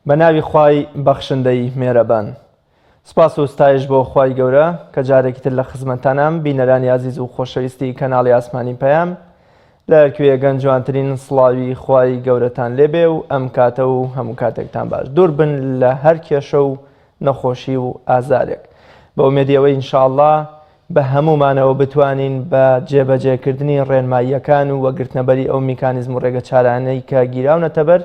بە ناوی خوای بەخشندەی مێرەبان. سپاس و ستایش بۆ خوای گەورە کە جارێکی تر لە خزمەتتانام بینەرانی ئازیز و خۆشەویستی کەناڵی ئاسمانی پەیام لە کوێگەن جوانترین سڵاوی خوای گەورەتان لێبێ و ئەم کاتە و هەموو کاتێکتان باش دوور بن لە هەر کێشە و نەخۆشی و ئازارێک بە ئومێدی ئەوەی ان شاء اللە بە هەموومانەوە بتوانین بە جێبەجێکردنی ڕێنماییەکان و وەگرتنەبەری ئەو میکانیزم و ڕێگەچارانەی کە گیراونەتەبەر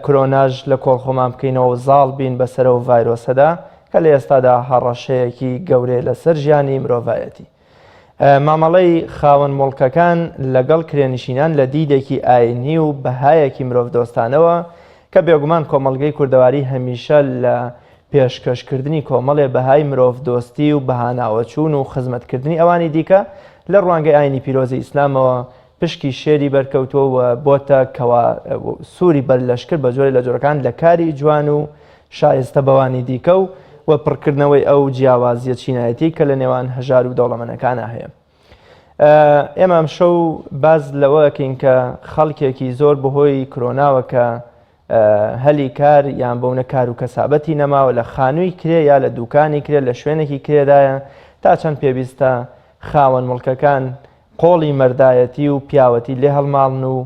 کرۆناش لە کۆڵ خۆمان بکەینەوە و زاڵ بین بەسەر ئەو ڤایرۆسەدا کە لە ئێستادا هەڕەشەیەکی گەورەیە لەسەر ژیانی مرۆڤایەتی. مامەڵەی خاوەن موڵکەکان لەگەڵ کرێنشینان لە دیدێکی ئاینی و بەهایەکی مرۆڤدۆستانەوە کە بێگومان کۆمەڵگەی کوردەواری هەمیشە لە پێشکەشکردنی کۆمەڵێ بەهای مرۆڤدۆستی و بەهاناوەچوون و خزمەتکردنی ئەوانی دیکە لە ڕوانگەی ئاینی پیرۆزی ئیسلامەوە پشکی شێری بەرکەوتووە و بۆتە کەوا سووری بەر لەشکر بە جۆرێ لە جۆرەکان لە کاری جوان و شایستە بەوانی دیکە و و پڕکردنەوەی ئەو جیاوازیە چینایەتی کە لە نێوان هەژار و دەوڵەمەنەکانە هەیە. ئێمە ئەمشەو باز لەوە ئەکەین کە خەڵکێکی زۆر بەهۆی کرۆناوە کە هەلی کار یان بەونە کار و کەسابەتی نەماوە لە خانووی کرێ یا لە دوکانی کرێ لە شوێنێکی کرێدایە تا چەند پێویستە خاوەن مڵکەکان قۆڵی مەردایەتی و پیاوەتی لێ هەڵماڵن و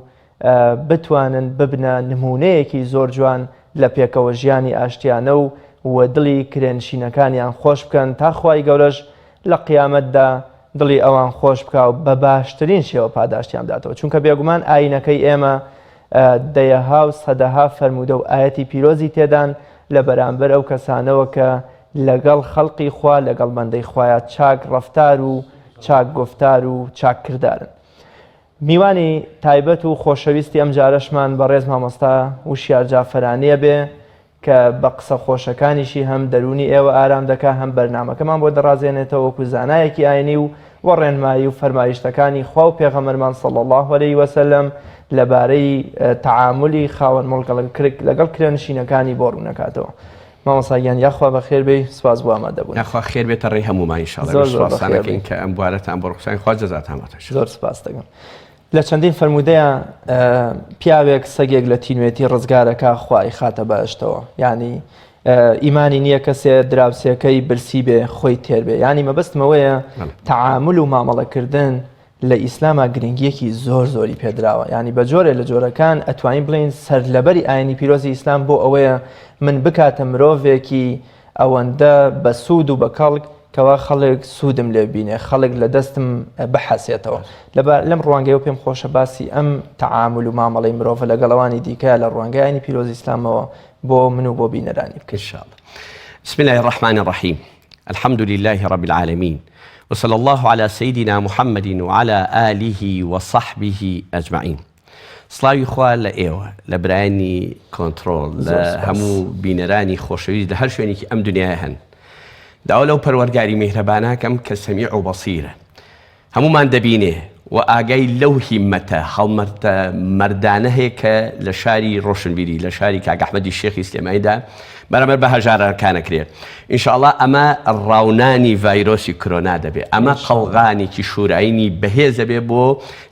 بتوانن ببنە نموونەیەکی زۆر جوان لە پێکەوە ژیانی ئاشتیانە و و دڵی کرێنشینەکانیان خۆش بکەن تا خوای گەورەش لە قیامەتدا دڵی ئەوان خۆش بکا و بە باشترین شێوە پاداشتیان بداتەوە چونکە بێگومان ئاینەکەی ئێمە دەیەها و سەدەها فەرموودە و ئایەتی پیرۆزی تێدان لە بەرامبەر ئەو کەسانەوە کە لەگەڵ خەڵقی خوا لەگەڵ بەندەی خوایە چاک ڕەفتار و چاک گوفتار و چاک کردارن. میوانی تایبەت و خۆشەویستی ئەم جارەشمان بەڕێز مامۆستا وشیار جافەرانیە بێ کە بە قسە خۆشەکانیشی هەم دەروونی ئێوە ئارام دەکا هەم بەرنامەکەمان بۆ دەڕازێنێتەوە وەکو زانایەکی ئاینی و و ڕێنمایی و فەرمایشتەکانی خوا و پێغەمبەرمان صلی اللە علیه وسلم لەبارەی تەعامولی خاوەن موڵک لەگەڵ کرێنشینەکانی بۆ ڕوونەکاتەوە. مامۆستا گیان یاخوا بەخێر بێی سپاس بۆ ئامادەبوون. یاخوا خێر بێتە ڕێی هەموومان ان شاء اللە. زۆر زۆر سپاستان بەخێر ئەکەین بێی. کە ئەم بوارەتان بۆ ڕوخساین خوا جەزاتان باتەوە ان شاء زۆر سپاست دەکەم. لە چەندین فەرموودەیا پیاوێک سەگێک لە تینوێتی ڕزگارەکا خوا ئەیخاتە بەهەشتەوە یانی ئیمانی نییە کەسێ دراوسێکەی برسی بێ خۆی تێر بێ یانی مەبەستم ئەوەیە تەعامل و مامەڵەکردن لە ئیسلاما گرنگیەکی زۆر زۆری پێدراوە یانی بە جۆرێ لە جۆرەکان ئەتوانین بڵێین سەرلەبەری ئاینی پیرۆزی ئیسلام بۆ ئەوەیە من بکاتە مرۆڤێکی ئەوەندە بە سوود و بە کەڵک کەوا خەڵک سوودم لێ بینێ خەڵک لە دەستم بحەسێتەوە لەبا لەم ڕوانگەیەوە پێم خۆشە باسی ئەم تەعامل و مامەڵەی مرۆڤە لەگەڵ ئەوانی دیکە لە ڕوانگەی ئاینی پیرۆزی ئیسلامەوە بۆ من و بۆ بینەرانی بکەین. ان شاء الله. بسم الله الرحمن الرحیم الحمد لله رب العالمین وصلی الله علی سیدنا محمد وعلی آله وصحبه اجمعین سڵاوی خوا لە ئێوە لە برایانی کۆنتڕۆڵ لە هەموو بینەرانی خۆشەویست لە هەر شوێنێکی ئەم دنیای هەن داوا لەو پەروەرگاری میهرەباناکەم کە سەمیع و بەسیرە هەموومان دەبینێ و ئاگای لەو هیمەتە هەڵمەتە مەردانە هەیە کە لە شاری ڕۆشنبیری لە شاری کاک ئەحمەدی شێخی سلێمانیدا بەرامبەر بە هەژارەکان ئەکرێ. ئینشاڵڵا ئەمە ڕاونانی ڤایرۆسی کرۆنا دەبێ. ئەمە قەڵغانێکی شوراینی بەهێز دەبێ بۆ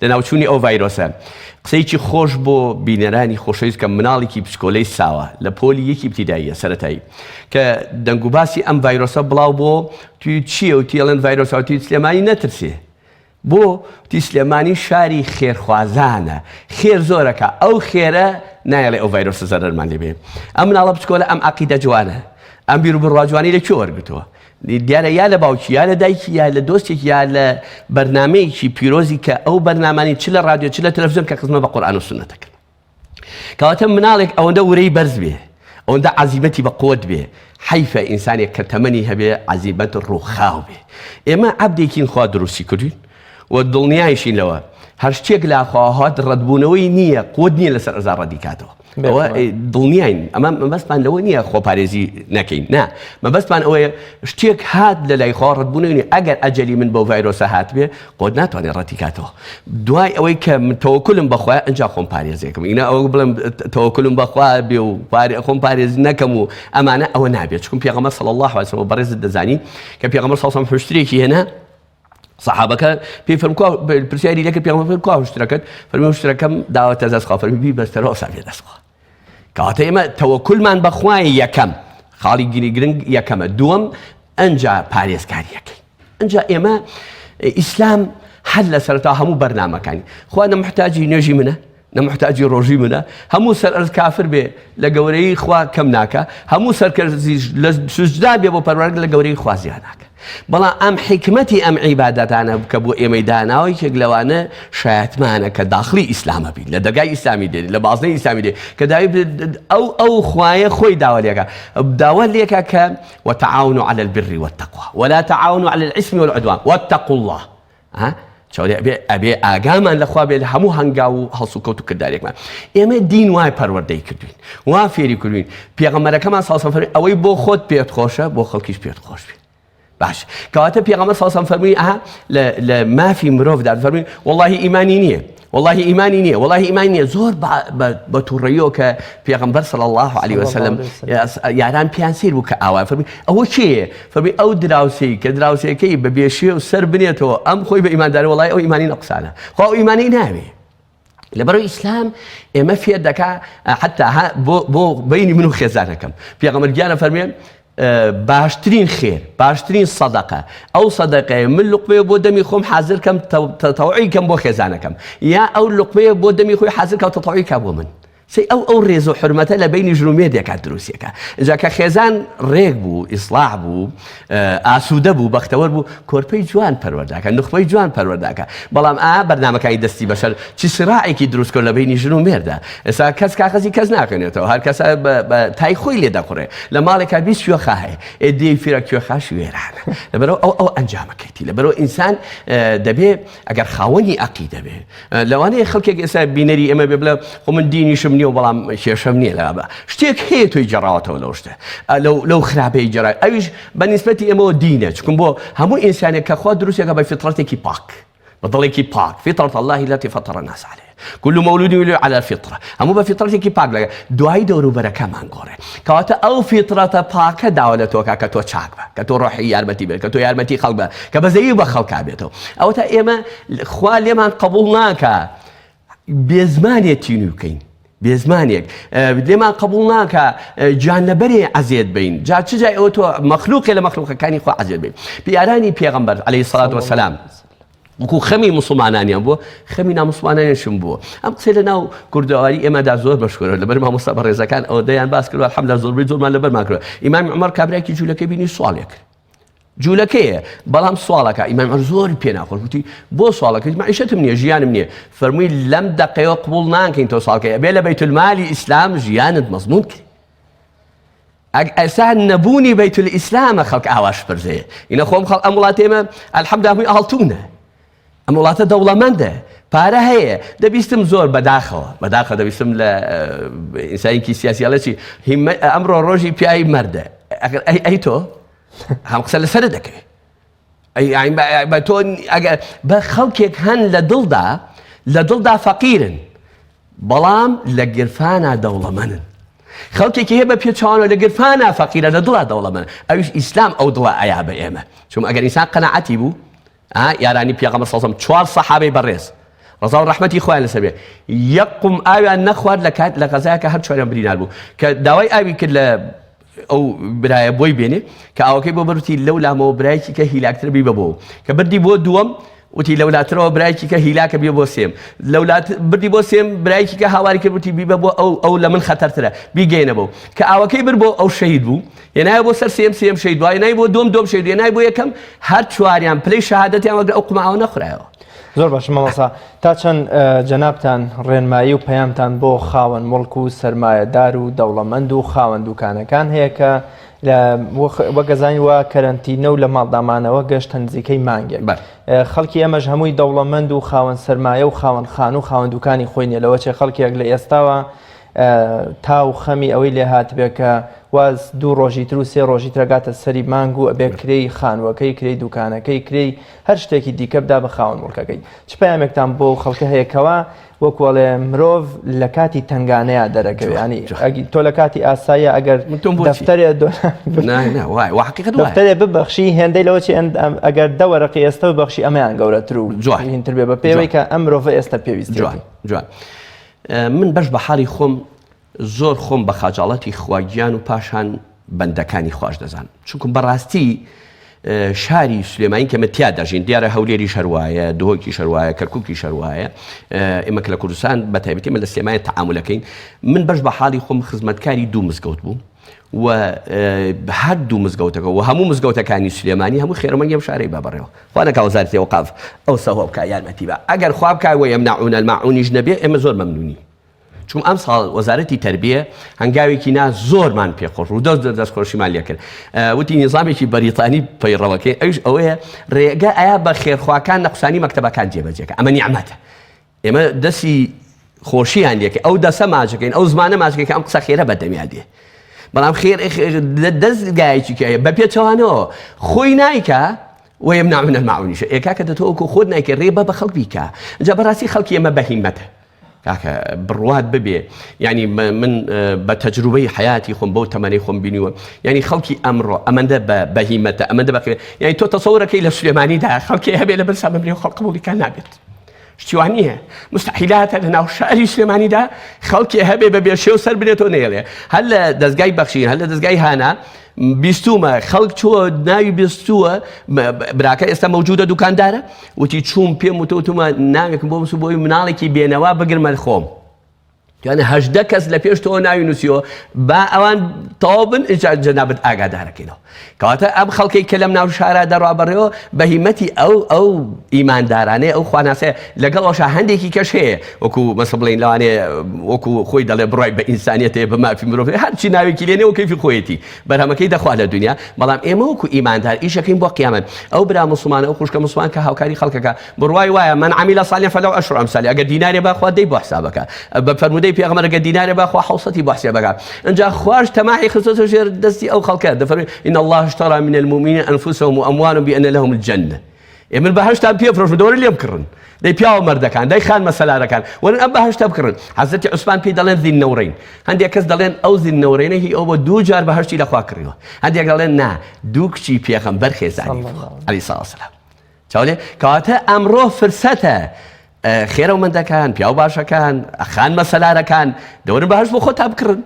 لەناوچوونی ئەو ڤایرۆسە. قسەیەکی خۆش بۆ بینەرانی خۆشەویست کە مناڵێکی بچکۆلەی ساوا لە پۆلی یەکی ئیبتیداییە سەرەتایی کە دەنگوباسی ئەم ڤایرۆسە بڵاو بۆ وتی چییە؟ وتی ئەڵێن ڤایرۆسە. وتی سلێمانی نەترسێ. بۆ؟ وتی سلێمانی شاری خێرخوازانە، خێر زۆر ئەکا، ئەو خێرە نایەڵێ ئەو ڤایرۆسە زەرەرمان لێ بێ. ئەم مناڵە بچکۆلە ئەم عەقیدە جوانە، ئەم بیروبڕوا جوانەی لە کوێ وەرگرتووە؟ دیارە یا لە باوکی یا لە دایکی یا لە دۆستێکی یا لە بەرنامەیەکی پیرۆزی کە ئەو بەرنامانەی چ لە ڕادیۆ چ لە تەلەفزیۆن کە خزمەت بە قورئان و سوننەت دەکەن. کەواتە مناڵێک ئەوەندە ورەی بەرز بێ ئەوەندە عەزیمەتی بە قوت بێ حەیفە ئینسانێک کە تەمەنی هەبێ عەزیمەت ڕووخاو بێ ئێمە عەبدێکین خوا دروستی کردوین و دڵنیایشین لەوە هەر شتێک لاخوا هات ڕەتبوونەوەی نییە قوت نییە لەسەر ئەزا ڕەدی کاتەوە ئەوە دڵنیاین ئەمە مەبەستمان لەوە نییە خۆپارێزی نەکەین نا مەبەستمان ئەوەیە شتێک هات لە لای خوا ڕەتبوونەوەی نییە ئەگەر ئەجەلی من بەو ڤایرۆسە هاتبێ خۆت ناتوانێت ڕەتی کاتەوە دوای ئەوەی کە من تەوەکولم بەخوای ئەنجا خۆم پارێزێکم ئینا ئەوە بڵێم تەوەکولم بەخوا بێ و خۆم پارێز نەکەم و ئەمانە ئەوە نابێت چکم پێغەمبەر صلی الله علیه وسلم بەڕێزت دەزانی کە پێغەمبەر صلی الله علیه وسلم حشترێکی هێنا صحابەکە پێی فەرموو کوا پرسیاری لێکرد پێغەمبەر فەرموو کوا حشترەکەت فەرموو حشترەکەم داوەتە دەست خوا فەرمووی بیبەستەرەوە ئەوسا بێ دەست خوا. کەواتە ئێمە تەوەکولمان بەخوایە یەکەم خاڵی گری گرنگ یەکەمە دووەم ئەنجا پارێزگاریەکەی ئەنجا ئێمە ئیسلام هەر لە سەرتا هەموو بەرنمەکانی خوا نە محتاجی نوێژی منە نە محتاجی ڕۆژی منە هەموو سەر ئەرز کافر بێ لە گەورەی خوا کەم ناکە هەموو سەرکەزیش لە سوجدا بێ بۆ پەروەردگار لە گەورەی خوا زیاد ناکە بەڵام ئەم حیکمەتی ئەم عیبادەتانە کە بۆ ئێمەی داناوە یەکێک لەوانە شایەتمانە کە داخلی ئیسلامە بین لە دەرگای ئیسلامی دێن لە بازنەی ئیسلامی دێ کە داوی ئەو ئەو خوایە خۆی داوا لێکا داوا لێکا کە وتعاونوا على البر والتقوى ولا تعاونوا على الإثم والعدوان واتقوا الله ها چاولێ ئەبێ ئەبێ ئاگامان لەخوا بێ لە هەموو هەنگاو و هەڵسوکەوت و کردارێکمان ئێمە دین وای پەروەردەی کردوین وا فێری کردوین پێغەمبەرەکەمان صلی الله فەرمی ئەوەی بۆ خۆت پێت خۆشە بۆ خەڵکیش پێت خۆش بێت باش کەواتە پێغەمبەر صلی الله فەرمی ئەها لە مافی مرۆڤدا فەرمی واللهی ئیمانی نییە واللهی ئیمانی نییە واللهی ئیمانی نییە زۆر بە تووڕەیەوە کە پێغەمبەر صلی الله علیه وسلم یاران پیان سیر بوو کە ئاوا فەرمی ئەوە کێیە فەرمی ئەو دراوسێی کە دراوسێکەی بە بێشێ و سەر بنێتەوە ئەم خۆی بە ئیماندارە وەڵای ئەو ئیمانی نەقسانە خوا ئەو ئیمانی ناوێ لەبەرەوە ئیسلام ئێمە فێر دەکا حتا بۆ بۆ بینی من و خێزانەکەم پێغەمبەر گیانە فەرمێ باشترین خێر باشترین سەدەقە ئەو سەدەقەیە من لقمەیە بۆ دەمی خۆم حاضر کەم تەوعی کەم بۆ خێزانەکەم یا ئەو لقمەیە بۆ دەمی خۆی حاضر کە تەوعی کا بۆ من سەی ئەو ئەو ڕێز و حورمەتە لە بەینی ژن و مێردێکا دروستیەکا ئینجا کە خێزان ڕێک بوو ئیسڵاح بوو ئاسوودە بوو بەختەوەر بوو کۆرپەی جوان پەروەرداکە نوخبەی جوان پەروەرداکە بەڵام ئا بەرنامەکانی دەستی بەشەر چی سراعێکی دروست کرد لە بەینی ژن و مێردە ئێستا کەس کاغەزی کەس ناخوێنێتەوە هەر کەسە بە تای خۆی لێ دەخوڕێ لە ماڵێکا 20 کوێخا هەیە ئێ دێی فیرە کوێخاش وێرانە لەبەرەوە ئەو ئەو ئەنجامەکەیتی لەبەرەوە ئینسان دەبێ ئەگەر خاوەنی ئەقیدە بێ لەوانەیە خەڵکێک ئێستا بینەری ئێمە بێ بڵێ خۆ من دینیشم نییە و بەڵام کێشەم نییە لە بە شتێک هەیە تۆی جێڕاوەتەوە لەو شتە لەو لەو خراپەی جێڕای ئەویش بە نیسبەتی ئێمەوە دینە چکم بۆ هەموو ئینسانێک کە خوا دروستێکە بە فیتڕەتێکی پاک بە دڵێکی پاک فطرة الله التي فطر الناس عليها كل مولود يولد على الفطرة هەموو بە فیتڕەتێکی پاک لەگە دوایی دەوروبەرەکەمان گۆڕێ کەواتە ئەو فیتڕەتە پاکە داوا لە تۆکا کە تۆ چاک بە کە تۆ ڕۆحی یارمەتی بێت کە تۆ یارمەتی خەڵک بە کە بەزەیی بە خەڵکا بێتەوە ئەوەتا ئێمە خوا لێمان قبوڵ ناکا بێزمانێ تینوی بکەین بێزمانێک لێمان قبول ناکا گیانلەبەرێ عەزێت بین جا چ جای ئەوە تۆ مەخلوقێ لە مەخلوقەکانی خوا عەزێت بین پیارانی پێغەمبەر عەلەیهی سڵات وەسەلام وەکو خەمی موسڵمانانیان بووە خەمی ناموسڵمانانیشم بووە ئەم قسەی لە ناو کوردەواری ئێمەدا زۆر مەشهورە لەبەر مامۆستا بەڕێزەکان ئەوەندەیان باس کردوە الحمدلله زۆربەی زۆرمان لەبەرمان کردوە ئیمامی عومەر کابرایەکی جوولەکە بینی سواڵێک کرد جوولەکەیە بەڵام سواڵەکە ئیمام عومەر زۆر پێ ناخۆش وتی بۆ سواڵەکەی مەعیشەتم نییە ژیانم نییە فەرمووی لەم دەقەیەوە قبوڵ ناکەین تۆ ساڵکەی ئەبێ لە بەیتولمالی ئیسلام ژیانت مەزمون کرد ئەگ ئەسا نەبوونی بەیت الئیسلامە خەڵک ئاوا شپرزەیە ئینە خۆم خەڵ ئەم وڵاتێ ئێمە الحمد هەمووی ئاڵتونە ئەم وڵاتە دەوڵەمەندە پارە هەیە دەبیستم زۆر بەداخەوە بەداخە دەبیستم لە ئینسانێکی سیاسی ئەڵێ چی ئەمڕۆ ڕۆژی پیاوی مەردە ئەگەر ئەی ئەی تۆ هەم قسە لەسەر دەکەوێت بە تۆ ئەگەر بە خەڵکێک هەن لە دڵدا لە دڵدا فەقیرن بەڵام لە گرفانا دەوڵەمەنن. خەڵکێکی هەیە بە پێچەوانەوە لە گرفانا فەقیرە لە دڵا دەوڵەمەنە. ئەویش ئیسلام ئەو دڵە ئەیا بە ئێمە. چون ئەگەر ئینسان قەناعەتی بوو، ئا یارانی پێغەمبەر صلی اللە علیه و سلم چوار سەحابەی بەڕێز ڕەزا و ڕەحمەتی خوایان لەسەر بێ یەک قوم ئاویان نەخوارد لە کات لە غەزایەکە هەر چواریان برینار بوو کە داوای ئاوی کرد لە ئەو برایە بۆی بێنێ کە ئاوەکەی بۆ بەر وتی لەو لامەوە برایەکی کە هیلاکترە بیبە بۆ کە بردی بۆ دووەم وتی لەولاترەوە برایەکی کە هیلاکە بیە بۆ سێم لەولات بردی بۆ سێم برایەکی کە هاواری کرد وتی بیبە بۆ ئەو ئەو لە من خەتەرترە بیگەینە بۆ کە ئاوەکەی بر بۆ ئەو شەهید بوو هێنایە بۆ سەر سێم سێم شەهید دوای هێنای بۆ دووەم دووەم شەهید هێنای بۆ یەکەم هەر چواریان پلەی شەهادەتیان وەرگرت ئەو قومە ئاوە نەخورایەوە. زۆر باشە مامۆستا تا چەند جەنابتان ڕێنمایی و پەیامتان بۆ خاوەن موڵک و سەرمایەدار و دەوڵەمەند و خاوەن دوکانەکان هەیە کە وەک ئەزانین وا کەرەنتینە و لە ماڵدامانەوە گەشتە نزیکەی مانگێک خەڵکی ئێمەش هەمووی دەوڵەمەند و خاوەن سەرمایە و خاوەن خانوو و خاوەن دوکانی خۆی نیە لەوەچێ خەڵکێک لە ئێستاوە تا و خەمی ئەوەی لێ هاتبێ کە واز دوو ڕۆژی تر و سێ ڕۆژی ترە گاتە سەری مانگ و ئەبێ کرێی خانووەکەی کرێی دوکانەکەی کرێی هەر شتێکی دیکە بدا بە خاوەن موڵکەکەی. چ پەیامێکتان بۆ ئەو خەڵکە هەیە کەوا وەکو ئەڵێ مرۆڤ لە کاتی تەنگانەیا دەرەکەوێ ینی تۆ لە کاتی ئاساییە ئەگەر دەفتەرێ دەفتەرێ ببەخشی هێندەی لەوە چی ئەگەر دە وەرەقی ئێستا ببەخشی ئەمەیان گەورەتر و جوانتر بێ بە پێوەی کە ئەم مرۆڤە ئێستا پێویست جوان جوان من بەش بە حاڵی خۆم. زۆر خۆم بە خاجاڵەتی خوا گیان و پاشان بەندەکانی خواش دەزانم چونکم بەڕاستی شاری سلێمانی کە مە تیا دەژین دیارە هەولێری شەروایە دهۆکی شەروایە کەرککی شەروایە ئێمە کە لە کوردستان بە تایبەتی من لە سلێمانی تەعاملەکەین من بەش بە حاڵی خۆم خزمەتکاری دوو مزگەوت بووم و هەر دوو مزگەوتەکە و هەموو مزگەوتەکانی سلێمانی هەموو خێرەمەنگی ئەم شارەی بە بەڕێوە خوا نەکا وەزارەتی ئەوقاف ئەو سەهۆ بکا یارمەتی بە ئەگەر خوا بکا وەیەمنعون الماعونیش نەبێ ئێمە زۆر مەمنونین چونکە ئەمساڵ وەزارەتی تەربیە هەنگاوێکی نا زۆرمان پێخۆش و دەست دەست خۆشیمان لێکرد وتی نیزامێکی بەریتانی پەیڕەوەکەی ئەوش ئەوەیە ڕێگە ئایا بە خێرخواکان لە قوسانی مەکتەبەکان جێبەجێکە ئەمە نیعمەتە ئێمە دەستی خۆشیان لێکە ئەو دەسە ماچەکەین ئەو زمانە ماچەکەین کە ئەم قسە خێرە بەدەمیا دێ بەڵام خێر دەستگایەکی کە بە پێچەوانەوە خۆی نایکە ويمنعون الماعون یشە ئێ کاکە دە تۆ وەکو خۆت نایکەی ڕێ بە بە خەڵک بیکا جا بەڕاستی خەڵکی ئێمە بەهیمەتە کاکە بڕوات ببێ یعنی من بە تەجروبەی حیاتی خۆم بەو تەمەنەی خۆم بینیوە یعنی خەڵکی ئەمڕۆ ئەمەندە بە بەهیمەتە ئەمەندە بەخێ یعنی تۆ تەسەورەکەی لە سلێمانیدا خەڵکی هەبێ لە برسا بمرێ و خەڵک قبوڵی نابێت شتی وا نییە مستحیلاتە لە ناو شاری سلێمانیدا خەڵکێ هەبێ بە بێشێ و سەر بنێتەوە نەیەڵێ هەر لە دەستگای بەخشین هەر لە دەستگای هانا بیستومە خەڵک چووە ناوی بیستووە براکە ئێستا مەوجودە دوکاندارە وتی چوم پێم وتوتمە ناوێکم بۆ بسو بۆی مناڵێکی بێنەوە بگرمە خۆم یانە 18 کەس لە پێش تۆ ناوی نووسیوە با ئەوان تەواو بن ئینجا جەنابت ئاگادارەکەینەوە کەواتە ئەم خەڵکەی کە لەم ناو شارا دەڕوا بەڕێوە بە هیمەتی ئەو ئەو ئیماندارانەی ئەو خواناسەیە لەگەڵ ئەوشا هەندێکی کەش هەیە وەکو مەسە بڵین لەوانەیە وەکو خۆی دەڵێ بڕای بە ئینسانیەت هەیە بە مافی مرۆڤ هەیە هەرچی ناوێکی لێنێ و کەیفی خۆیەتی بەرهەمەکەی دەخوا لە دنیا بەڵام ئێمە وەکو ئیماندار ئیشەکەین بۆ قیامەت ئەو برا موسڵمانە ئەو خوشکە موسڵمان کە هاوکاری خەڵکەکە بڕوای وایە من عمل صالحا فله عشر امثاله ئەگەر دینارێ با خوا دەی بۆ حسابەکە بە فەرموودەی پێغەمبەر ئەگەر دینارێ با خوا حوسەتی بۆ حسابەکە ئینجا خواش تەماحی خستۆتە ژێر دەستی ئەو خەڵکە دەفەرمێ ان الله اشترى من المؤمنین انفسهم واموالهم بان لهم الجنه ئێ من بەهەشتان پێ فرۆشم دەوەرن لێم کڕن دەی پیاوە مەردەکان دەی خانمە سەلارەکان وەرن ئەم بەهەشتە بکڕن حەزرەتی عوسمان پێی دەڵێن ذی النورین هەندێک کەس دەڵێن ئەو ذی النورینە هی ئەو بۆ دوو جار بەهەشتی لەخوا کڕیوە هەندێک دەڵێن نا دوو کچی پێغەمبەر خێزانی عەلەیهی سڵاو وسلام چاولێ کەواتە ئەمڕۆ فرسەتە خێرەومەندەکان پیاو باشەکان خانمە سەلارەکان دەورن بەهەشت بۆ خۆتا بکڕن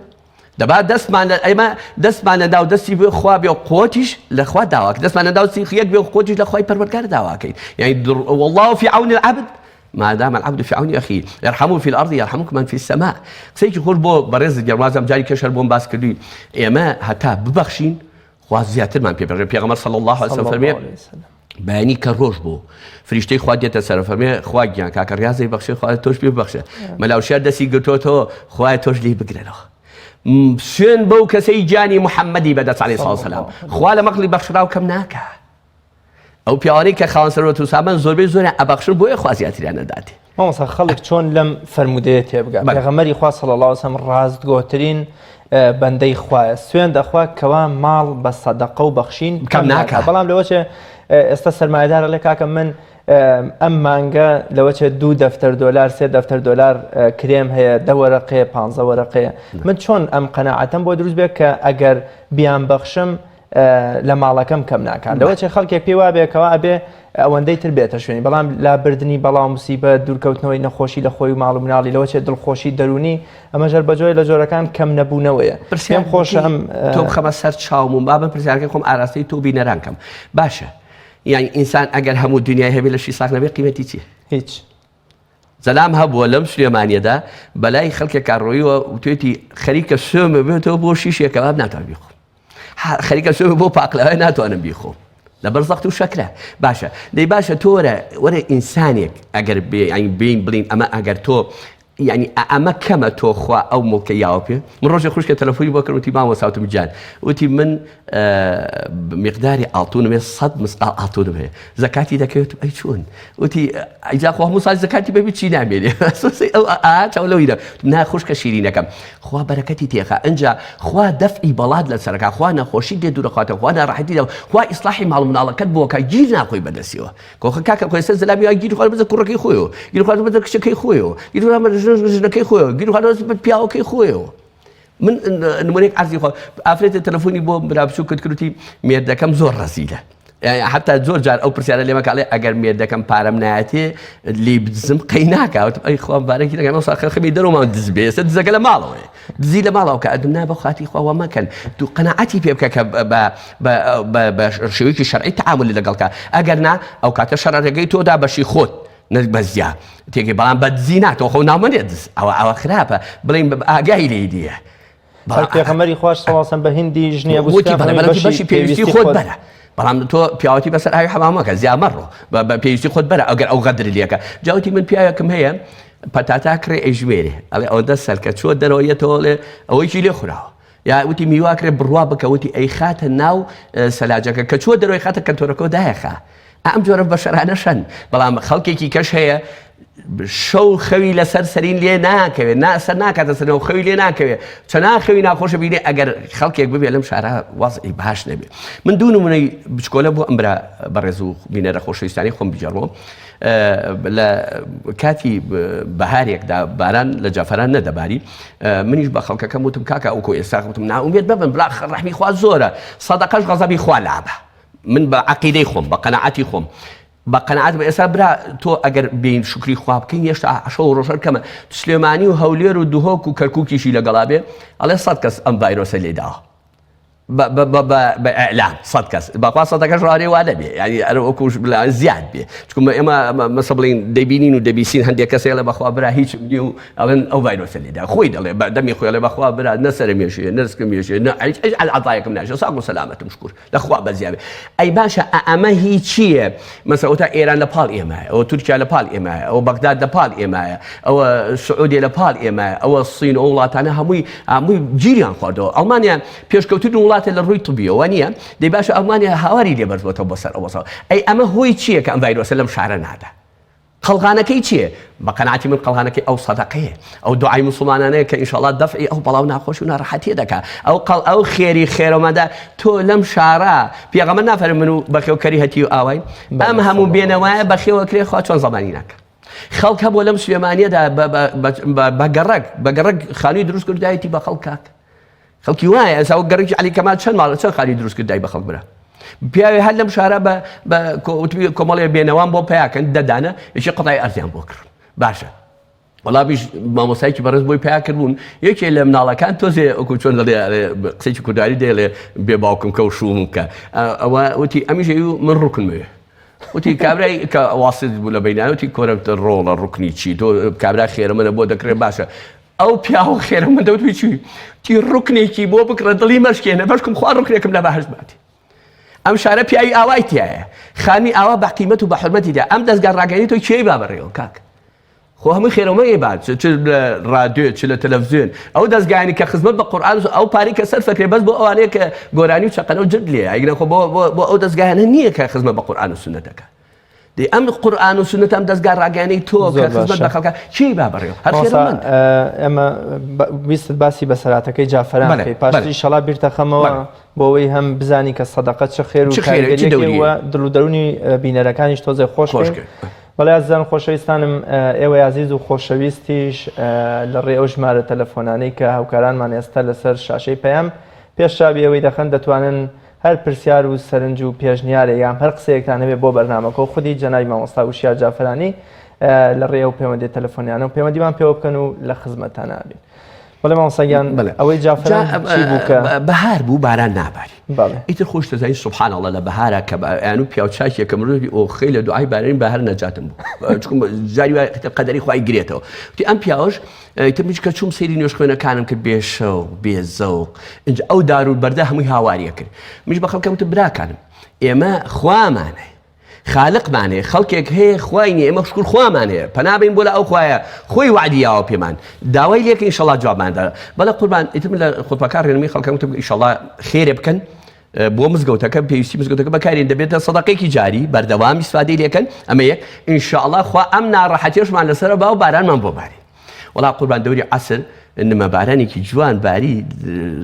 دەبا دەستمان لە ئێمە دەستمان لە ناو دەستی بێ خوا بێ قوتیش لە خوا داواکە دەستمان لە ناو یەک بێ قوتیش لە خوای پەروەردگار داواکەین یعنی والله في عون العبد ما دام العبد في عون أخيه ارحموا في الأرض يرحمكم من في السماء قسەیەکی خۆش بۆ بەڕێز گەرمازم جاری کەش هەر بۆم باس کردووی ئێمە هەتا ببەخشین خوا زیاترمان پێ بەخشێ پێغەمبەر صلی الله علیه وسلم فەرمێ بەیانی کە ڕۆژ بوو فریشتەی خوا دێتە سەر فەرمێ خوا گیان کاکە ڕیازی بەخشێ خوا تۆش پێ ببەخشێ مەلاوشیار دەستی گرتۆتەوە خوای تۆش لێی بگرنەوە سوێن بەو کەسەی گیانی محەممەدی بەدەست علیه الصلاة والسلام خوا لە مەقڵی بەخشراو کەم ناکا ئەو پیاوانەی کە خاوەن سەروەت و سامان زۆربەی زۆریان ئەبەخشن بۆیە خوا زیاتریان ئەداتێ. مامۆستا خەڵک چۆن لەم فەرموودەیە تێبگا پێغەمبەری خوا صلی اللە علیه وسلم ڕاستگۆترین بەندەی خوایە سوێن دەخوا کەوا ماڵ بە سەدەقە و بەخشین کەم ناکا بەڵام لەوە چێ ئێستا سەرمایەدارە لێ کاکە من ئەم مانگە لەوە چێ دوو دەفتەر دۆلار سێ دەفتەر دۆلار کرێم هەیە دە وەرەقەیە پ وەرەقەیە من چۆن ئەم قەناعەتەم بۆ دروست بێت کە ئەگەر بیان بەخشم لە ماڵەکەم کەم ناکات لەوە چێ خەڵکێک پێی وابێ کەوا ئەبێ ئەوەندەی تر بێتە شوێنی بەڵام لابردنی بەڵا و مسیبەت دوورکەوتنەوەی نەخۆشی لە خۆی و ماڵ و مناڵی لەوە چێ دڵخۆشی دەروونی ئەمەش هەر بە جۆرێ لە جۆرەکان کەم نەبوونەوەیە پرسیار پێم خۆشە ئەم تۆ بخەمە سەر چاوم و با من پرسیارەکەی خۆم ئاراستەی تۆ بینەران کەم باشە یانی ئینسان ئەگەر هەموو دنیای هەبێ لەشی ساغ نەبێ قیمەتی چییە؟ هیچ. زەلام هەبووە لەم سلێمانیەدا بەلای خەڵکێکا ڕۆیوە وتوێتی خەریکە سوێمە بێتەوە بۆ شیشێ کەباب ناتوانم بیخۆم خەریکە سوێمە بۆ پاقلەوە ناتوانم بیخۆم لەبەر زەخت و شەکرە باشە دەی باشە تۆ وەرە وەرە ئینسانێک ئەگەر بێ یانی بین بڵین ئەمە ئەگەر تۆ یعنی ئەمە کەمە تۆ خوا ئەو موڵکە یاوە پێ من ڕۆژێ خوشکە تەلەفۆنی بۆ کردم وتی مامۆستا وتم گیان وتی من میقداری ئاڵتونم هەیە سەد مسقاڵ ئاڵتونم هەیە زەکاتی دەکەوێت ئەی چۆن وتی ئەجا خۆ هەموو ساڵ زەکاتی بەبی چی نامێنێ ئەو ئا چاو لەوەی دە نا خوشکە شیرینەکەم خوا بەرەکەتی تێخا ئەنجا خوا دەفعی بەڵات لەسەرەکە خوا نەخۆشی لێ دوورەخواتەوە خوا ناڕەحەتی دە خوا ئیسلاحی ماڵ مناڵەکەت بۆکە گیر ناخۆی بەدەستیەوە کۆخە کاکە خۆی سەر زەلامی وا گیر خوارد بەسەر کوڕەکەی خۆیەوە گیر خوارد بەسەر کچەکەی خۆیەوە گیر خوارد بەسەر ژنەکەی خۆیەوە گیر خوارد بەسەر پیاوەکەی خۆیەوە من نمونەیەک عەرزی خۆ ئافرەتە تەلەفۆنی بۆ برا بچوو کرد کردوتی مێردەکەم زۆر ڕەزیلە. حتا زۆر جار ئەو پرسیارە لێمە کاڵێ ئەگەر مێردەکەم پارەم نایەتێ لی بدزم قەی ناکات ئەی خوا بارەکی دەکەم ئەو ساخە خەمی دەرەوەمان دز بێ ئێستا دزەکە لە ماڵەوەیە دزی لە ماڵەوە کە ئەدم نا بە خاتی خوا وا مەکەن تو قەناعەتی پێ بکە کە بە بە بە بە شێوەیەکی شەرعی تەعامل لەگەڵ کە ئەگەر نا ئەو کاتە شەرع ڕێگەی تۆدا بەشی خۆت نەک بە زیا تێگەی بەڵام بە دزی نا تۆ خۆ ناومەنێ دز ئەوە ئەوە خراپە بڵێین ئاگای لێی نییە هەر پێغەمبەری خواش صلی الله علیه و سلم بە هندی ژنی ئەبو وتی سفیان بەڵێ فەرمی بەڵێ بەشی بەشی پێویستی پێویستی خۆت خۆت بەرە بەڵام تۆ پیاوەتی بەسەر ئاوی حەمامەکە زیا مەڕۆ بە پێویستی خۆت بەرە ئەگەر ئەو غەدر لێکە جاوتی من پیاوێکم هەیە پەتاتا کڕێ ئەیژمێرێ ئەڵێ ئەوەندە سەرکە چوە دەرەوە یەتەوە ئەڵێ ئەوەیکی لێ خوراوە یا وتی میوە کرێ بڕوا بکە وتی ئەیخاتە ناو سەلاجەکە کە چوە دەرەوەی خاتە کەنتۆرەکەەوە دایەخا ئەم جۆرە بەشەرانە شەن بەڵام خەڵکێکی کەش هەیە شەو خەوی لەسەر سەرین لێ ناکەوێت نا سەر ناکاتە سەرەوە خەوی لێ ناکەوێت چەنا خەوی ناخۆشە بینێ ئەگەر خەڵکێک ببێ لەم شارە وەزعی باش نەبێ من دوو نمونەی بچکۆلە بۆ ئەم برا بەڕێز و بینەرە خۆشەویستانی خۆم بگێڕمەوە لە کاتی بەهارێکدا باران لە جافران نەدەباری منیش بە خەڵکەکەم وتم کاکە ئەوکۆ ئێستا وتم ناومێت ببن بلا ڕەحمی خوا زۆرە سەدەقەش غەزەبی خوا لابە من بە عقیدەی خۆم بە قەناعەتی خۆم بە قەناعەت بە ئێستا برا تۆ ئەگەر بین شکری خوا بکەین هێشتا شەو ڕۆژەر کەمە سلێمانی و هەولێر و دهۆک و کەرکووکیشی لەگەڵا بێ ئەڵێ سەد کەس ئەم ڤایرۆسە لێداوە بە ئیعلام سەد کەس بەخوا سەدەکەش ڕانێ وا نەبێ یانی ئەرە وەکوش بلا زیاد بێ چونکە ئێمە مەسە بڵین دەبینین و دەبیسین هەندێک کەس ئەڵێ بەخوا برا هیچم نییە و ئەڵێن ئەو ڤایرۆسە لێدا خۆی دەڵێ بە دەمی خۆی ئەڵێ بەخوا برا نە سەرم یەشێ نە سکم یەشێ نە هیچ هیچ عەزایەکم ناشێ ساغ و سەلامەتم شکور لە خوا بەزیابێ ئەی باشە ئەمە هی چییە؟ مەسە ئەوتا ئێران لە پاڵ ئێمایە ئەوە تورکیا لە پاڵ ئێمایە ئەوە بەغداد لە پاڵ ئێمایە ئەوە سعودیە لە پاڵ ئێمایە ئەوە سین ئەو وڵاتانە هەمووی هەمووی گیریان خواردەوە ئەڵمانیا پێشکەوتن وڵاتە لە ڕووی طبیەوە نییە دەی باشە ئەڵمانیا هاواری لێ بەرزبۆتەوە بۆ سەر ئەوەسەوە ئەی ئەمە هۆی چییە کە ئەم ڤایرۆسە لەم شارە نادا قەڵغانەکەی چیە؟ بە قەناعەتی من قەڵغانەکەی ئەو سەدەقەیە، ئەو دوعای موسڵمانانەیە کە ئینشاڵڵا دەفعی ئەو بەڵا و ناخۆشی و ناڕەحەتیە دەکا، ئەو قەڵ ئەو خێری خێرەمەندە تۆ لەم شارە پێغەمبەر نافەرمێ من و بەخێوکەری هەتیو ئاواین ئەم هەموو بێنەوایە بەخێو ئەکرێ خوا چۆن زەمانی ناکا خەڵک هەبووە لەم سلێمانیەدا بە گەڕەک بە گەڕەک خانووی دروست کرد دایەتی بە خەڵک کاک خەڵکی وایە ئێستا وەک گەڕەکی عەلی کەمال چەند ماڵ چەند خانی دروست کرد دای بە خەڵک برا پیاوێ هەر لەم شارە بە بە کۆمەڵێ بێنەوان بۆ پیاکەن دەدانە یەکی قەتای ئەرزیان بۆ کڕن باشە وەڵا بیش مامۆستایەکی بەڕێز بۆی پیا کردبوون یەکێ لە مناڵەکان تۆزێ وەکو چۆن دەڵێ قسەی کورداری دەڵێ بێ باوکم کە و شووم کە ئەوە وتی ئەمیش من ڕوکنمەوێ وتی کابرای کە واسط بوو لە بینایەتی کۆرەتە ڕۆڵە ڕکنی چی تۆ کابرا خێرە منە بۆ دەکرێت باشە ئەو پیاوە خێرە من دەوتوی چی تی ڕکنێکی بۆ بکڕە دڵی مەشکێنە بەشکم خوا ڕکنێکم لە بەهشت باتێ ئەم شارە پیاوی ئاوای تایە خانی ئاوا بە قیمەت و بە حرمەتی دا ئەم دەستگا ڕاگەیەنی تۆ کێی با بەڕێوە کاک خۆ هەمووی خێرەومەی با چ لە ڕادیۆ چ لە تەلەڤزیۆن ئەو دەستگایانی کە خزمەت بە قورئان ئەو پارەی کە سەرف ئەکرێ بەس بۆ ئەوانەیە کە گۆرانی و چەقەنە و جرد لێیە ئەگرە خۆ بۆ ئەو دەستگایانە نییە کە خزمەت بە قورئان و سوننەت دەکات دەی ئەم قورئان و سوننەت ئەم دەستگا ڕاگەیانەی تۆ کە خزمەت بە خەڵکە کێی با بەڕێوە هەر خێرەومەند ئێمە ویستت باسی بەسەراتەکەی جافەران بکەی پاشتری شەڵا بیرتەخەمەوە بۆ ئەوەی هەم بزانی کە سەدەقە چ خێر و کاریگەرییەکی و دڵ و دەروونی بینەرەکانیش تۆزێ خۆش بکەین. بەڵێ ئازیزان خۆشەویستانم ئێوەی ئازیز و خۆشەویستیش لە ڕێ ئەو ژمارە تەلەفۆنانەی کە هاوکارانمان ئێستا لەسەر شاشەی پەیام پێش چاوی ئێوەی دەخەن دەتوانن هەر پرسیار و سەرنج و پێشنیارێک یان هەر قسەیەکتان هەبێ بۆ بەرنامەکە و خودی جەنابی مامۆستا وشیار جافرانی لە ڕێ ئەو پەیوەندی تەلەفۆنیانە و پەیوەندیمان پێوە بکەن و لە خزمەتتان ئەبین. بەڵێ مامۆستا گیان ئەوەی جافران چی بوو کە بەهار بوو باران ناباری ئیتر خۆش دەزانی سبحان الله لە بەهارا کە ئەیان و پیاو چاکێکە مرۆڤی ئۆخەی لە دوعای بارانی بەهار نەجاتم بوو چونکە جاری وای قەدەری خوای گرێتەوە وتی ئەم پیاوەش ئیتر منیش کە چووم سەیری نوێژخوێنەکانم کرد بێ شەوق بێ زەوق ئینجا ئەو دار و بەردە هەمووی هاواریە کرد منیش بە خەڵکم وتم براکانم ئێمە خوامان هەیە خالقمان هەیە خەڵکێک هەیە خوای نیە ئێمە شکر خوامان هەیە پەنا بین بۆ لە ئەو خوایە خۆی وعدی یاوە پێمان داوای لێکە ئینشەڵا جوابمان دا بەڵێ قوربان ئیتر من لە خوتبەکان ڕێنمووی خەڵکم وتم ئینشەڵا خێرێ بکەن بۆ مزگەوتەکە پێویستی مزگەوتەکە بەکارین دەبێتە سەدەقێکی جاری بەردەوام ئیسفادەی لێکەن ئەمە یەک ئینشاءڵا خوا ئەم ناڕەحەتیەشمان لەسەرە با و بارانمان بۆ باری وەڵا قوربان دەوری عەسر نمە بارانێکی جوان باری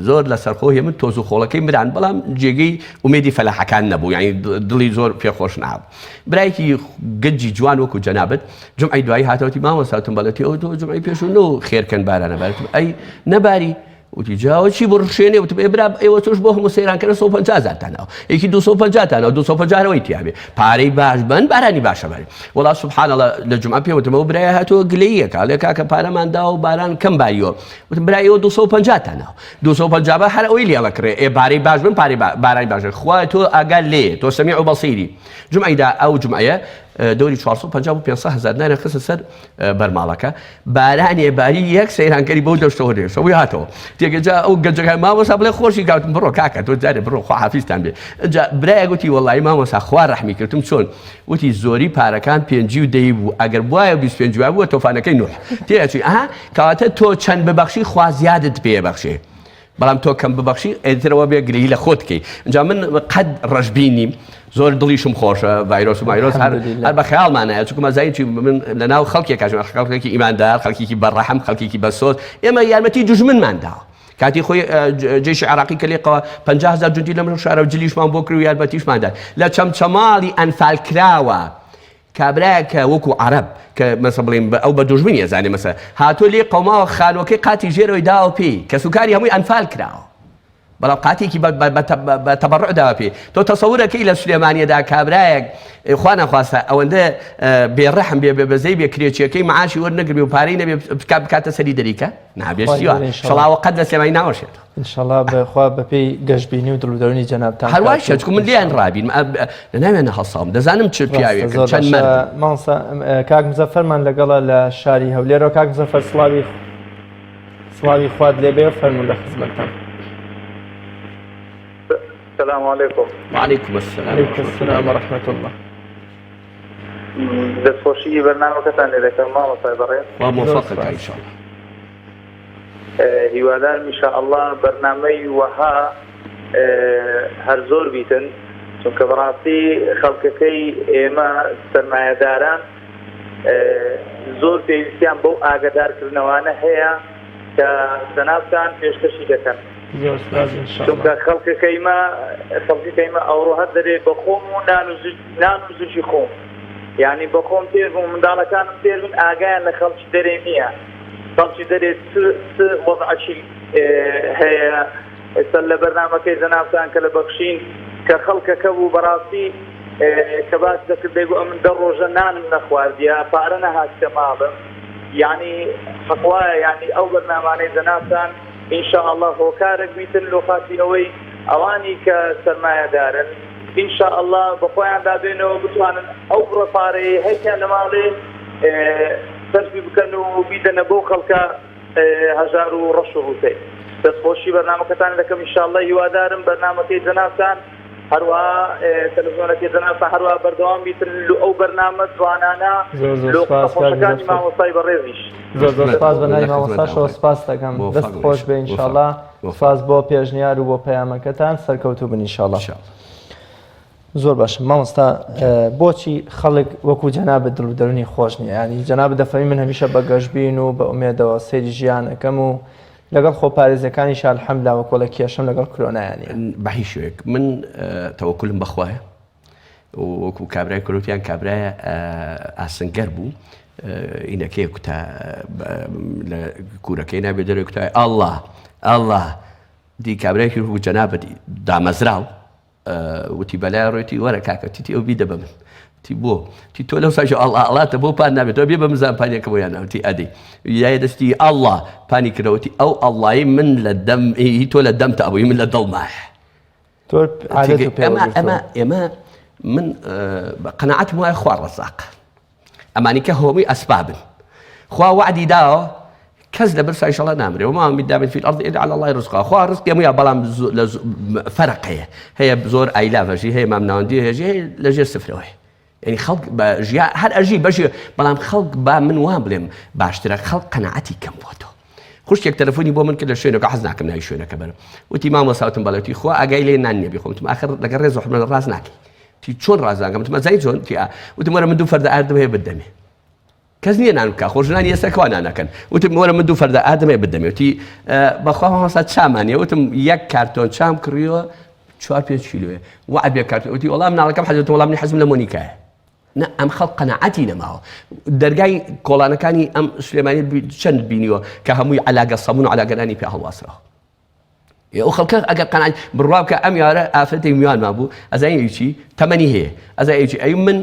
زۆر لەسەرخۆ هێمن تۆز و خۆڵەکەی مران بەڵام جێگەی ئومێدی فەلاحەکان نەبوو یعنی دڵی زۆر پێخۆش نابوو برایەکی گەنجی جوان وەکو جەنابت جمعی دوایی هاتەوەتی مامۆستا وتم بەڵێ ئەو تۆ جمعی پێشوو نۆ خێرکەن بارانە بارتم ئەی نەباری. وتی جاوە چی بۆ ڕشێنێ وتم ئێ برا ئێوە تۆش بۆ هەموو سەیرانکەرە 150 هەزارتان ناوە یەکی 250 تان ناوە 250 هەرەوەی تیابێ پارەی باش بن بارانی باشە بارێ وەڵا سبحان الله لە جمعە پێ وتم ئەو برایە هاتووە گلەییەکە ئەڵێ کاکە پارەمان داوە و باران کەم باریوە وتم برا ئێوە 250 تان ناوە 250 بە هەر ئەوەی لێڵەکڕێ ئێ پارەی باش بن پارەی بارانی باشە خوا تۆ ئاگا لێ تۆ سەمیع و بەصیری جمعەی دا ئەو جمعەیە دەوری 450 بۆ 500 هەزار دیناریان خستە سەر بەرماڵەکە بارانێ باری یەک سەیرانکەری بەو دەشتەوە نێشەوەی هاتەوە تێگەجا ئەو گەنجەکان مامۆسا بڵێ خۆشی کاوتم بڕۆ کاکە تۆ جارێ بڕۆ خوا حافیزتان بێ ئەجا برایە گوتی وەڵی مامۆسا خوا ڕەحمی کردم چۆن وتی زۆری پارەکان پێنجی و دەی بوو ئەگەر بواە 25 بووە تۆفانەکەی نوح تێچوی ئەها کەواتە تۆ چەند ببەخشی خوا زیادت پێ بەخشێ بەڵام تۆ کەم ببەخشی ئیترەوە بێ گلەیی لە خۆت کەی ئینجا من قەت ڕەشبین نیم زۆر دڵیشم خۆشە ڤایرۆس و مایرۆس هەر هەر بە خەیاڵمانایە چونکە مەزانی چی من لە ناو خەڵکێک کاژم خەڵکێکی ئیماندار خەڵکێکی بەڕەحم خەڵکێکی بەسۆز ئێمە یارمەتی دوژمنمان داوە کاتی خۆی جێشی عراقی کە لێقەوە 50 هزار جوندی لەم شارە و جلیشمان بۆ کرد و یارمەتیشمان دا لە چەمچەماڵی ئەنفال کراوە کابرایەک کە وەکو عەرەب کە مەسە بڵێین بە ئەو بە دوژمنی ئەزانێ مەسە هاتووە لێی قەوماوە خانووەکەی قاتی ژێرەوەی داوە پێی کەسوکاری هەمووی ئەنفال کراوە بەڵام قاتێکی بە تەبەڕع داوە پێی تۆ تەسەورەکەی لە سلێمانیەدا کابرایەک خوا نەخواستە ئەوەندە بێڕەحم بێ بێ بەزەی بێ کرێچیەکەی معاشی وەرنەگربێ و پارەی نەبێ بکاتە سەری دەریکە نابێت شڵاوە قەت لە سلێمانی ناوەشێتەوە ئینشەڵا بەخوا بەپێی گەشبینی و دڵ و دەروونی جەنابتان هەر وایشە چونکە من لێیان ڕابینم لە ناویان هەڵساوم دەزانم چ پیاوێکن چەند مەردن. مامۆستا کاک مزەفەرمان لەگەڵە لە شاری هەولێرەوە کاک مزەفەر سڵاوی سڵاوی خوات لێبێ فەرموو لە خزمەتتان. السلام علیکم. وعلیکم السلام. علیکم السلام ورحمة الله. دەستخۆشی بەرنامەکەتان لێ دەکەم مامۆستای بەڕێز. خوا مۆفەقت کا ان شاء الله. هیوادارم ان شاء اللە بەرنامەی وەها هەر زۆر بیتن چونکە بەڕاستی خەڵکەکەی ئێمە سەرمایەداران زۆر پێویستیان بەو ئاگەدارکردنەوانە هەیە کە جەنابتان پێشکەشی دەکەن چونکە خەڵکەکەیمە خەڵکەکەیمە ئەوڕۆ هەر دەبێ بە خۆم و نان و نان و زوجی خۆم یعنی بە خۆم تێر بووم منداڵەکانم تێر بن ئاگایان لە خەڵکی دەرێ نییە خەڵکی دەرێ چ چ وەزعەکی هەیە ئێستا لە بەرنامەکەی جەنابتان کە لە بەخشین کە خەڵکەکە بوو بەڕاستی کە باس دەکرد دەیگو ئەمن دە ڕۆژە نانم نەخواردیە پارە نەهاتکە ماڵم یعنی حەق وایە یعنی ئەو بەرنامانەی جەنابتان ان شاء اللە هۆکارێک بیتن لۆ خاتی ئەوەی ئەوانی کە سەرمایەدارن ان شاء اللە بەخۆیاندا بێنەوە بتوانن ئەو بڕە پارەیەی هەیتیان لە ماڵێ سەرفی بکەن و بیدەنە بەو خەڵکە هەژار و ڕەش و ڕووتەی. دەستخۆشی بەرنامەکەتان دەکەم ان شاء اللە هیوادارم بەرنامەکەی جەنابتان هەروەها تەلەفزیۆنەکەی جەنابتان هەروەها بەردەوام بیتن لۆ ئەو بەرنامە جوانانە زۆر زۆر لۆ سپاس قسە کاک خۆشەکانی مزەفەر. مامۆستای بەڕێزیش. زۆر زۆر سپاس بە ناوی لە مامۆستاشەوە خزمەتدام. سپاس دەکەم مۆفەق دەست بن خۆش بێ ان شاء الله. ان شاء الله مۆفەق. سپاس بۆ پێشنیار و بۆ پەیامەکەتان سەرکەوتوو بن ان شاء الله. ان شاء الله. زۆر باشە مامۆستا بۆچی خەڵک وەکو جەنابت دڵ و دەرونی خۆش نییە ینی جەنابت دەفەرمی من هەمیشە بە گەشبین و بە ئومێدەوە سەیری ژیان ئەکەم و لەگەڵ خۆپارێزیەکانی الحمدلله وەکۆڵێک کێشەم لەگەڵ کرۆنایان نییە بە هیچ شێوەیەک من تەوەکولم بەخوایە وەکو کابرای کۆلوتیان کابرایە ئاسنگەر بوو ئینەکەی کوتا لە کوورەکەی نابێ دەرێ کوتای ئەله ئەله دی کابرایکی وەکو جەنابەت دامەزراو وتی بەلای ڕۆیتی وەرە کاکە تیتی ئەو بیدە بە من تی بۆ تی تۆ لەو ساژ ئەڵا ئەڵاتە بۆ پان نابێت تۆ بێ بە مزان پانیەکە بۆ یان وتی ئەدەی یای دەستی ئەڵڵا پانی کردەوەتی ئەو ئەڵڵای من لە دەم هی تۆ لە دەم تا بووی من لە دڵمایە تۆ عادەت و ئێمە ئێمە پێوە ئێمە من قەناعەتم وایە خوا ڕەزاقە ئەمانی کە هۆمی ئەسبابن خوا وەعدی داوە کەس لە برسا ئیشەڵا نامرێ وما من دابة في الأرض إلا على الله رزقها خوا ڕزقی هەموویان بەڵام لە فەرق هەیە هەیە زۆر ئایلاڤەژی هەیە مامناوەندی هەیە هەیە لە ژێر سفرەوە هەیە یعنی خەڵک بە ژیا هەر ئەژی بەژی بەڵام خەڵک با من وام بڵێم باشترە خەڵک قەناعەتی کەم بۆتەوە خوشکێک تەلەفۆنی بۆ من کرد لە شوێنەکە حەز ناکەم ناوی شوێنەکە بەرم وتی مامۆستا وتم بەڵێ وتی خوا ئاگای لێ نان نییە بیخۆم وتم ئاخر لەگەڵ ڕێز و حورمەت ڕاست ناکەی وتی چۆن ڕاست ناکەم وتم ئەزانی چۆن وتی ئا وتم وەرە من دوو فەردە ئاردم هەیە بتدەمێ کەس نییە نان بکا خۆ ژنانی ئێستا کوا نان ئەکەن وتم وەرە من دوو فەردە ئاردم هەیە بتدەمێ وتی بەخوا مامۆستا چامان نییە وتم یەک کارتۆن چام کڕیوە چوار پێنج کیلۆیە وەعد بێ کارتۆن وتی وەڵام مناڵەکەم حەزی وتم وەڵام منی حەزم لە مۆنیکایە نا ئەم خەڵک قەناعەتی نەماوە دەرگای کۆڵانەکانی ئەم سلێمانی چەند بینیوە کە هەمووی عەلاگە سەمون و عەلاگەنانی پێ هەڵواسراوە. ئەو خەڵکە ئەگەر قەناعەت بڕوا بکە ئەم یارە ئافرەتێک میوانمان بوو ئەزانی ئەی چی تەمەنی هەیە ئەزانی ئەی چی ئەی من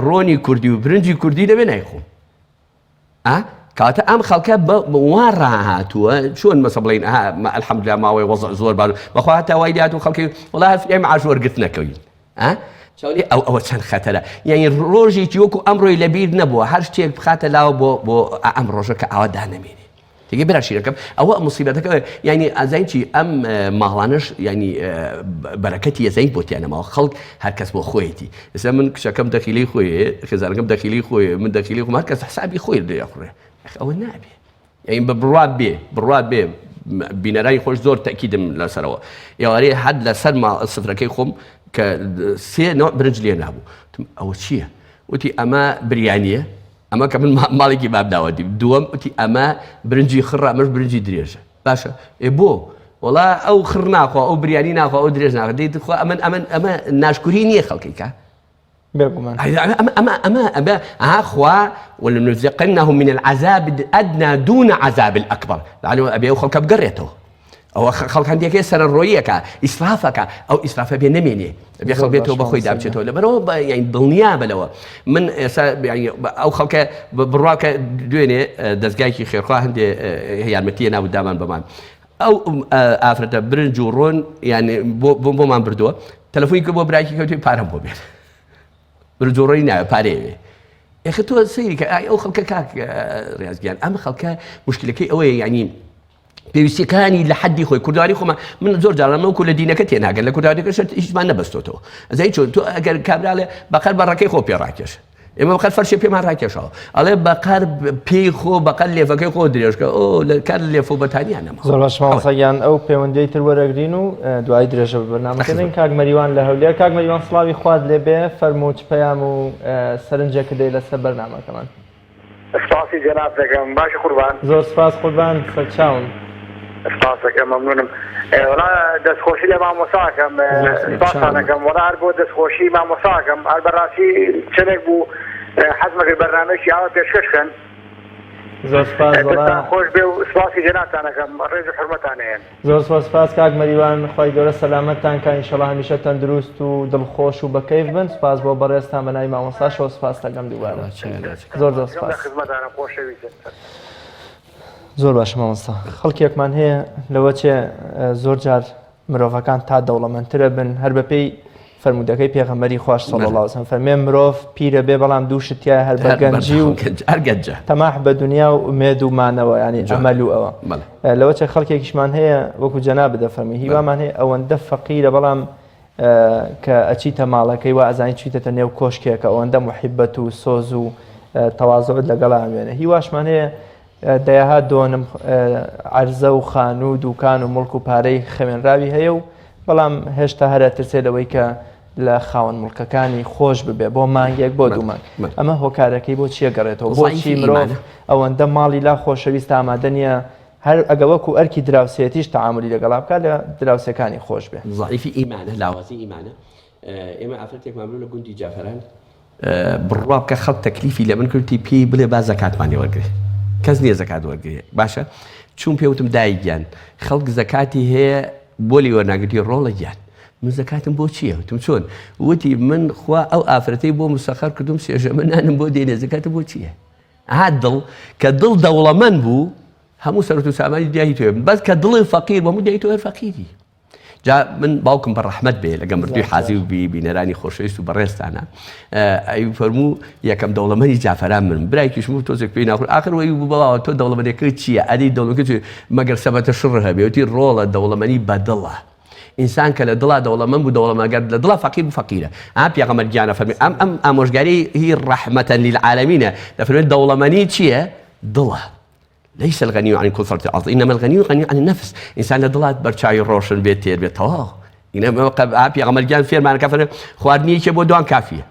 ڕۆنی کوردی و برنجی کوردی دەبێ نایخۆم ئا کەواتە ئەم خەڵکە وا ڕاهاتووە چۆن مەسە بڵین الحمدلله ماوەی وەزع زۆر بار بەخوا هەتا وای لاتوو خەڵکی وڵا هەر فریای معاش وەرگرتنەکەوین ئا چاولی ئەو ئەوە چەند خەتەرە یعنی ڕۆژێکی وەکو ئەمڕۆی لەبیر نەبووە هەر شتێک بخاتە لاوە بۆ بۆ ئەم ڕۆژە کە ئاوا دانەمێنێ تێگەی برا شیرەکەم ئەوە موسیبەتەکە یعنی ئازین چی ئەم ماڵانەش یعنی بەرەکەتی یەزین بۆ تیانە ماوە خەڵک هەر کەس بۆ خۆیەتی ئێستا من کچەکەم دەخیلی خۆی خێزانەکەم دەخیلی خۆی من دەخیلی خۆم هەر کەس حسابی خۆی لێ ئەخورێ ئەوە نابێ یعنی بە بڕوا بێ بڕوا بێ بینەرانی خۆش زۆر تەکیدم لەسەرەوە ئێوارەیە هەر لەسەر ماڵ سفرەکەی خۆم کە سێ نەوە برنج لێ نابوو ئەوە چییە؟ وتی ئەمە بریانیە ئەمە کە من ماڵێکی باب داوەتی دووەم وتی ئەمە برنجی خڕە ئەمەش برنجی درێژە باشە ئێ بۆ وڵا ئەو خڕ ناخوا ئەو بریانی ناخوا ئەو درێژ ناخوا دەی خوا ئەمن ئەمن ئەمە ناشکوری نییە خەڵکی کە بێگومان ئەمە ئەمە ئەمە ئەمە ئەها خوا ولنذيقنهم من العذاب الأدنى دون عذاب الأكبر لعلو ئەبێ ئەو خەڵکە بگەڕێتەوە ئەوە خەڵک هەندێکێ سەرەڕۆییەکە ئیسرافەکە ئەو ئیسرافە بێ نەمێنێ بێ خەڵک بێتەوە بە خۆی دابچێتەوە لەبەرەوە یعنی دڵنیا بەلەوە من ئێستا ئەو خەڵکە بڕواکە دوێنێ دەستگایکی خێرخوا هەندێ یارمەتیە ناو دامان بەمان ئەو ئافرەتە برنج و ڕۆن یعنی بۆمان بردووە تەلەفۆنی کرد بۆ براکی کەوتی پارەم بۆ بێت برنج و ڕۆی ناوێ پارەیەوێ ئێخە تۆ سەیری کە ئەو خەڵکە کاک ڕاستگیان ئەم خەڵکە مشکلەکەی ئەوەیە یعنی پێویستیەکانی لە حەدی خۆی کوردواری خۆمان من زۆر جاران وەکو لە دینەکە تێناگەن لە کوردوارەکە شەرت هیچمان نەبەستۆتەوە ئەزای چۆن تۆ ئەگەر کابرا بەقەر بەڕەکەی خۆ پێ ڕاکێش ئێمە بەقەر فەرشێ پێمان ڕاکێشەوە ئەڵێ بەقەر پێی خۆ بەقەر لێفەکەی خۆ درێژکە ئۆ لە کار لێفە و بەتانیان نەما زۆر باش مامۆستا گیان ئەو پەیوەندیی تر وەرەگرین و دوایی درێژە بە بەرنامەکە دەین کاک مەریوان لە هەولێر کاک مەریوان سڵاوی خوات لێ بێ فەرموو چ پەیام و سەرنجێکت دەی لەسەر بەرنامەکەمان سپاسی جەنابت دەکەم باشی قوربان. زۆر سپاس قوربان سەرچاوم. سپاست دەکەم مەمنونم وەڵا دەست خۆشی لە مامۆستا ئەکەم سپاستان ئەکەم وەڵا هەر بۆ دەست خۆشی مامۆستا ئەکەم هەر بەڕاستی چەندێک بوو حەزمە کرد بەرنامەیەکی ئاوا پێشکەش کەن زۆر سپاس وەڵا دەستان خۆش بێ و سپاسی جەنابتان ئەکەم ڕێز و حورمەتان هەیە. زۆر سپاس سپاس کاک مەریوان خوای گەورە سەلامەتتان کا ئینشەڵا هەمیشە تەندروست و دڵخۆش و بەکەیف بن سپاس بۆ بەڕێزتان بە ناوی مامۆستاشەوە سپاست ئەکەم دووبارە زۆر زۆر سپاس. زۆر باشە مامۆستا خەڵکێکمان هەیە لەوە چێ زۆر جار مرۆڤەکان تا دەوڵەمەندترە بن هەر بەپێی فەرموودەکەی پێغەمبەری خواش صلی اللە علیه وسلم فەرمێ مرۆڤ پیرە بێ بەڵام دوو شت تیایە هەر بە گەنجی و هەر گەنجە تەماح بە دنیا و ئومێد و مانەوە ینی ئەمەل و ئەوە لەوە چێ خەڵکێکیشمان هەیە وەکو جەنابت دەفەرمی هیوامان هەیە ئەوەندە فەقیرە بەڵام کە ئەچیتە ماڵەکەی وا ئەزانی چیتەتە نێو کۆشکێکە ئەوەندە محیبەت و سۆز و تەوازعت لەگەڵا ئەنوێنێ هیواشمان هەیە دەیەها دۆنم عەرزە و خانوو و دوکان و موڵک و پارەی خەوێنراوی هەیە و بەڵام هێشتا هەر ئەترسێ لەوەی کە لە خاوەن موڵکەکانی خۆش ببێ بۆ مانگێک بۆ دوو مانگ ئەمە هۆکارەکەی بۆ چییە گەڕێتەوە بۆچی مرۆڤ ئەوەندە ماڵی لا خۆشەویست ئامادە نییە هەر ئەگە وەکو ئەرکی دراوسێتیش تەعامولی لەگەڵا بکات لە دراوسێکانی خۆش بێ. زەعیفی ئیمانە لاوازی ئیمانە ئێمە ئافرەتێکمان بوو لە گوندی جافەران بڕوا بکە خەڵک تەکلیفی لە من کرد وتی پێی بڵێ با زەکاتمان لێ وەرگرێ کەس نییە زەکات وەرگرێ باشە چوون پێ وتم دایک گیان خەڵک زەکاتی هەیە بۆ لێ وەرناگرتی ڕۆڵە گیان من زەکاتم بۆ چییە وتم چۆن وتی من خوا ئەو ئافرەتەی بۆ مسەخەر کردوم سێژەمە نانم بۆ دێنێ زەکاتم بۆ چییە ها دڵ کە دڵ دەوڵەمەند بوو هەموو سەرەت و سامانی دنیای تۆ بەس کە دڵی فەقیر بۆ هەموو دنیای تۆ هەر فەقیری جا من باوکم بە ڕەحمەت بێ لەگە مردووی حازی و بی بینەرانی خۆشەویست و بەڕێزتانە ئەی فەرموو یەکەم دەوڵەمەنی جافەران من برایکیشم و تۆزێک پێی ناخۆش ئاخر وەی بوو بەڵاوە تۆ دەوڵەمەنەکە چییە ئەدی دەوڵەمەکە چیە مەگەر سەبەتە شڕ هەبێ وتی ڕۆڵە دەوڵەمەنی بەدڵە ئینسان کە لە دڵا دەوڵەمەند بوو دەوڵەمەند گەر لە دڵا فەقیر بوو فەقیرە ئا پێغەمبەر گیانە فەرمی ئەم ئەم ئامۆژگاری هی ڕەحمەتەن للعالمینە دەفەرمێت دەوڵەمەنی چییە دڵە ليس الغني عن كثرة الأرض إنما الغني غني عن النفس ئینسان لە دڵات بەرچاوی ڕۆشن بێت تێر بێت تەواو پێغەمبەر گیان فێرمان کە فەرمووی خواردنی یەکێ بۆ دوان کافیە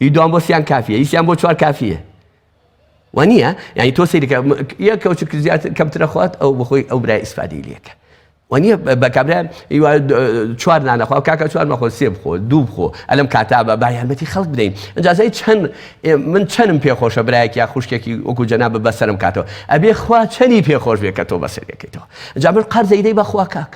هی دوان بۆ سیان کافیە هی سیان بۆ چوار کافیە وە نییە یعنی تۆ سەیرکە یەک کەوچک زیاتر کەمترە خوات ئەو بخۆی ئەو برای ئیسفادەی لێکە وەنیە بە کابرا چوار نانە خوا کاکە چوار مەخۆ سێ بخۆ دوو بخۆ ئەلم کاتا بە با یارمەتی خەڵک بدەین ئینجا زای چەند من چەنم پێ خۆشە برایەک یا خوشکێکی وەکو جەناب بەسەرم کاتەوە ئەبێ خوا چەنی پێ خۆش بێ کە تۆ بەسەر یەکەیتەوە ئینجا من قەرزەی دەی بەخوا کاک.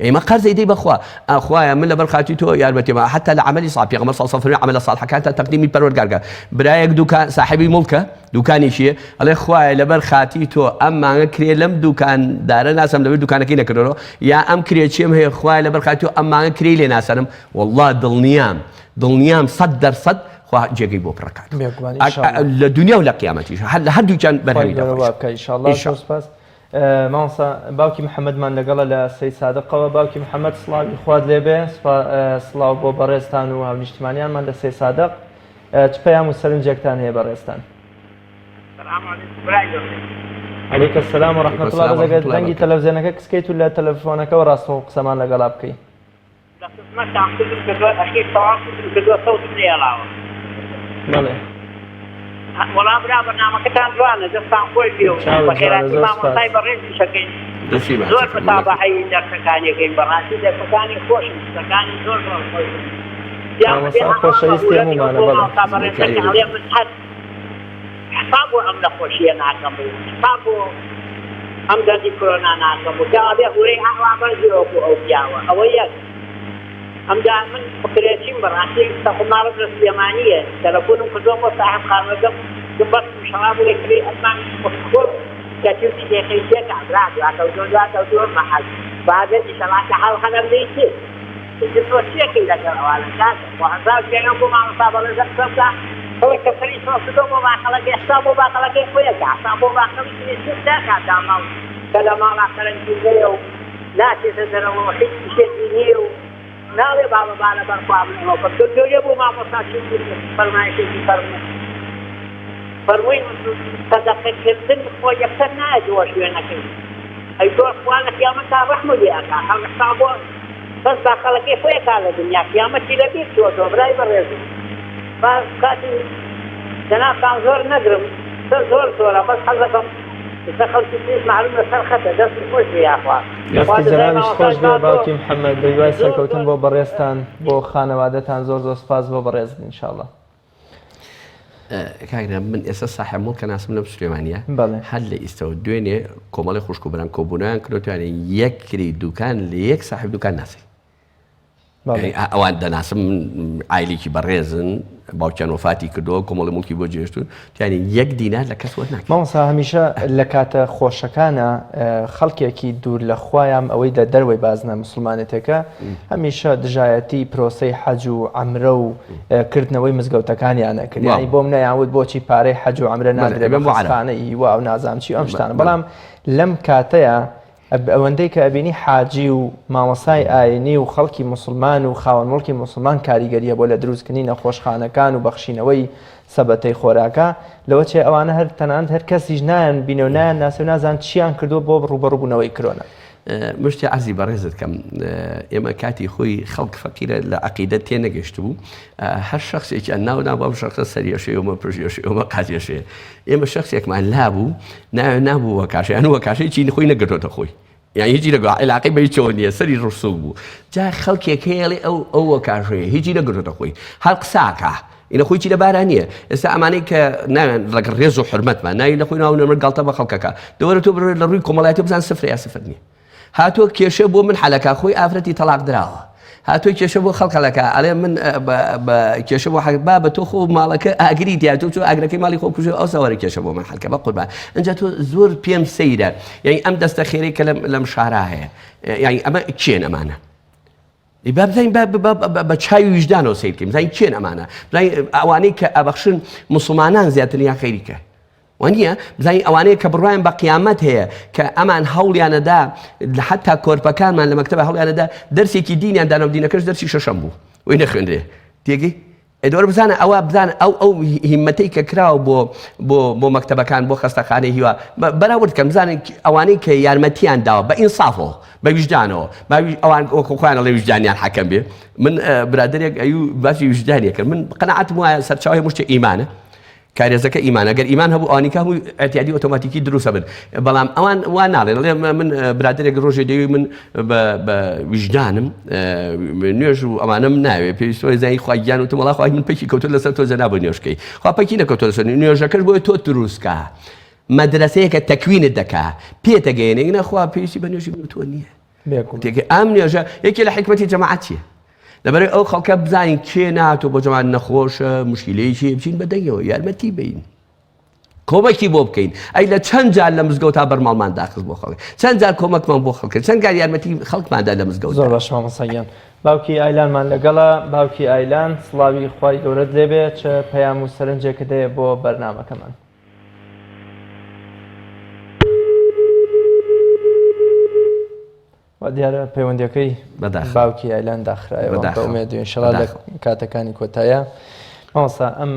ئێمە قەرز ئەیدەی بەخوا ئاخوایە من لەبەر خاتی تۆ یارمەتیمە حتا لە عملی صالح پێغەمبەر صلی الله علیه و سلم عملە صالحەکانتان تەقدیمی پەروەردگار کە برایەک دوکان صاحبی مڵکە دوکانێکیە ئەڵێ خوایە لەبەر خاتی تۆ ئەم مانگە کرێ لەم دوکان دارە ناسم لەبەر دوکانەکەی نەکردەوە یا ئەم کرێچیم هەیە خوایە لەبەر خاتی تۆ ئەم مانگە کرێی لێ ناسەنم والله دڵنیام دڵنیام 100% خوا جێگەی بۆ پڕەکات لە دنیا و لە قیامەتیش هەر لە هەردووکیان بەرهەمی دەخۆشی إن شاء الله سپاس. مامۆستا باوکی محەمەدمان لەگەڵە لە سەیدسادقەوە باوکی محەمەد سڵاوی خوات لێبێ سڵاو بۆ بەڕێزتان و هاونیشتمانیانمان لە سەیدسادق چ پەیام و سەرنجێکتان هەیە بەڕێزتان؟ علیک السلام و رحمة الله بەس ئەگەر دەنگی تەلەڤزیۆنەکە کسکەیت و لە تەلەفۆنەکەوە ڕاستەوخۆ قسەمان لەگەڵا بکەی. لە خزمەتتان کزم کردوە ئەخیر تەواو کزم کردوە سەوتم نەیەڵاوە. بەڵێ. وەڵا برا بەرنامەکەتان جوانە دەستان خۆش بێ و چاوت جوانە بەخێراتنی زۆر مامۆستای سپاس. بەڕێزیش ئەکەین دەستی ماچ زۆر ئەکەم مەلەکەم. متابەعەی دەرسەکانی ئەکەین بەڕاستی دەرسەکانی خۆشن قسەکانی زۆر زۆر خۆشن پیاو ئەبێ مامۆستا ئاوا خۆشەویستی مەغرورە بێ هەموومانە وەکو بەڵێ. مامۆستا بەڕێزەکە کاری ئەڵێ من هەر حساب بۆ ئەم نەخۆشیە ناکەم و حساب بۆ ئەم دەردی کرۆنا ناکەم و پیاو ئەبێ هورەی ئاوا بەرز بێ وەکو ئەو پیاوە ئەوە یەک ئەمجا من بکرێچیم بەڕاستی ئێستا خۆ ماڵم لە سلێمانیە تەلەفۆنم کردووە بۆ ساحێب خانوەکەم وتم بەس شەڕاب لە کرێی ئەم خۆ کەچی وتی دێخەی تێکا برا دواکەوتووە دواکەوتووە مەحەل بابێت ئیشەڵا کە حاڵ هەنەم لێی تێ ئیتر تۆ چیەکەی لەگەڵ ئەوانە کاکە خۆ هەزاو پیاوێ بۆ مامۆستا بەڕێزە قسە بکا خەڵک کە سەری شۆڕ کردووە بۆ باخەڵەکەی حساب بۆ باخەڵەکەی خۆی ئەکا حساب بۆ باخەڵی کرێچی ناکا داماو کە لە ماڵا قەرەنتینەیە و ناچێتە دەرەوە و هیچ ئیشێکی نییە و ناڵێ بابە با لەبەر خوا من ئەوە بکەم تۆ گوێ لێ بوو مامۆستا چی وت فەرمایشێکی فەرموو فەرمووی سەدەقە کردن خۆ یەکسەر نایەتەوە شوێنەکەی ئەی تۆ خوا لە قیامەتا ڕەحمت لێ ئەکا خەڵک حساب بۆ بەس باخەڵەکەی خۆی ئەکا لە دنیا قیامەتی لە بیر چۆتەوە برای بەڕێزم با کاتی جەنابتان زۆر نەگرم قسە زۆر زۆرە بەس حەزەکەم قسە خەڵکی تریش مەعلوم لەسەر خەتە دەستت خۆش بێ یاخوا خوا دەستی جزای جەنابیشت مامۆستاش خۆش بێ با تۆ باوکی محمد بەهیوای زۆر سەرکەوتن زۆر بۆ بەڕێزتان بۆ خانەوادەتان زۆر زۆر سپاس بۆ بەڕێزت ان شاء اللە. کاک نام من ئێستا ساحێب مڵکە ناسم لەم سلێمانیە بەڵێ. هەر لە ئیستەوە دوێنێ کۆمەڵی خوشک و بران کۆبوونەوەیان کردوتیانە یەک کری دوکان لە یەک ساحێب دوکان ناسی بەڵێ. ئەوان دەناسم عایلێکی بەڕێزن باوکیان وەفاتی کردووە کۆمەڵی مڵکی بۆ جێشتون تیانی یەک دینار لە کەس وەرناگرن. مامۆستا هەمیشە لە کاتە خۆشەکانا خەڵکێکی دوور لە خوایام ئەوەی لە دەروەی بازنە موسڵمانێتێکە هەمیشە دژایەتی پرۆسەی حەج و عەمرە و کردنەوەی مزگەوتەکانیان ئەکرد یانی بۆم نەیان وت بۆچی پارەی حەج و عەمرە نادرێ بە خەستانەی هیوا و نازانم چی ئەم شتانە بەڵام لەم کاتەیە ئەوەندەی کە ئەبینی حاجی و مامۆستای ئاینی و خەڵکی موسڵمان و خاوەن موڵکی موسڵمان کاریگەری هەبووە لە دروستکردنی نەخۆشخانەکان و بەخشینەوەی سەبەتەی خۆراکە لەوە چێ ئەوانە هەر تەنانەت هەر کەسیش نایان بینێ و نایان ناسێ و نازان چیان کردووە بۆ ڕووبەڕووبوونەوەی کرۆنا. مشتی عەرزی بەڕێزت کەم ئێمە کاتی خۆی خەڵک فەقیرە لە عەقیدە تێنەگەشتبوو هەر شخصێکیان ناو نابوو ئەم شخصە سەریەشەیە و مە پژیەشەیە و مە قاچیەشەیە ئێمە شخصێکمان لابوو ناوێ نابوو وەکاشە یان وەکاشەی چین خۆی نەگرتۆتە خۆی یان هیچی لەگەڵ عیلاقەی بە هیچەوە نییە سەری ڕسوک بوو جا خەڵکێک هەیە ئەڵێ ئەو ئەو وەکاشەیە هیچی نەگرتۆتە خۆی هەر قساکە ئینە خۆی چی لەبارا نییە ئێستا ئەمانەی کە ناوێن لەگەڵ ڕێز و حرمەتمان ناوی لە خۆی ناو نەمر گاڵتە بە خەڵکەکە دەوەرە تۆ بڕێ لە ڕووی کۆمەڵایەتی بزان سفرە یا سفر نییە هاتووە کێشە بۆ من حەلەکا خۆی ئافرەتی تەڵاق دراوە هاتووە کێشە بۆ خەڵک هەلەکا ئەڵێ من کێشە بۆ حەک با بە تۆ خۆ ماڵەکە ئاگری تیا تۆ چۆ ئاگرەکەی ماڵی خۆ کوژێ ئەو سەوارە کێشە بۆ من حەلکە بە قوربان ئینجا تۆ زۆر پێم سەیرە یعنی ئەم دەستە خێرەی کە لەم لەم شارا هەیە یعنی ئەمە کێن ئەمانە با بزانین بە چاوی ویژدانەوە سەیر بکەین بزانین کێن ئەمانە بزانین ئەوانەی کە ئەبەخشن موسڵمانان زیاتر یان خەیریکە وانە بزانین ئەوانەیە کە بڕوایان بە قیامەت هەیە کە ئەمان هەوڵیانەدا لە حتا کۆرپەکانمان لە مەکتەبە هەوڵیانەدا دەرسێکی دینیان دانا و دینەکەش دەرسی شەشەم بوو وی نەخوێندرێ تێگەی ئەی دەوەرە بزانە ئەوە بزانە ئەو ئەو هیمەتەی کە کراوە بۆ بۆ بۆ مەکتەبەکان بۆ خەستەخانەی هیوا بەراورد کەم بزانن ئەوانەی کە یارمەتیان داوە بە ئینسافەوە بە ویژدانەوە با ئەوان وەکو خۆیان ئەڵێ ویژدانیان حەکەم بێ من برادەرێک ئەیو باسی ویژدانیە کرد من قەناعەتم وایە سەرچاوەی هەموو شتێک ئیمانە کارێزەکە ئیمانە گەر ئیمان هەبوو ئەوانی کە هەمووی ئیعتیادی ئۆتۆماتیکی دروست ئەبن بەڵام ئەوان وا ناڵێن ئەڵێ من برادەرێک ڕۆژێ دەوی من بە ویژدانم نوێژ و ئەمانەم ناوێ پێویستەوە زانی خوا گیان وتم وەڵا خوای من پەکی کەوتووە لەسەر تۆ جەنابە نوێژکەی خوا پەکی نەکەوتووە لەسەر نوێژەکەش بۆیە تۆ دروستکە مەدرەسەیەکە تەکوینت دەکا پێتەگەیەنێ نەخوا پێویستی بە نوێژی من و تۆ نییە. تێکەی ئەم نوێژە یەکێ لە حیکمەتی جەماعەت چییە؟ لەبەرئەوەی ئەو خەڵکە بزانین کێ ناتۆ بۆ جەماعەت نەخۆشە مشکیلەیەکی بچین بە دەنگەوە یارمەتی بین کۆمەکی بۆ بکەین ئەی لە چەند جار لە مزگەوت تا بەرماڵمان داخست بۆ خەڵک چەند جار کۆمەکمان بۆ خەڵکە چەند گار یارمەتی خەڵکماندا لە مزگەوت زۆر باش مامۆستا گیان باوکی ئایلانمان لەگەڵە باوکی ئایلان سڵاوی خوای گەورەت لێبێ چ پەیام و سەرنجێکت هەیە بۆ بەرنامەکەمان؟ وا دیارە پەیوەندیەکەی باوکی ئایلان داخرایەوە بە ئومێد ئینشەڵا لە کاتەکانی کۆتایە مامۆستا ئەم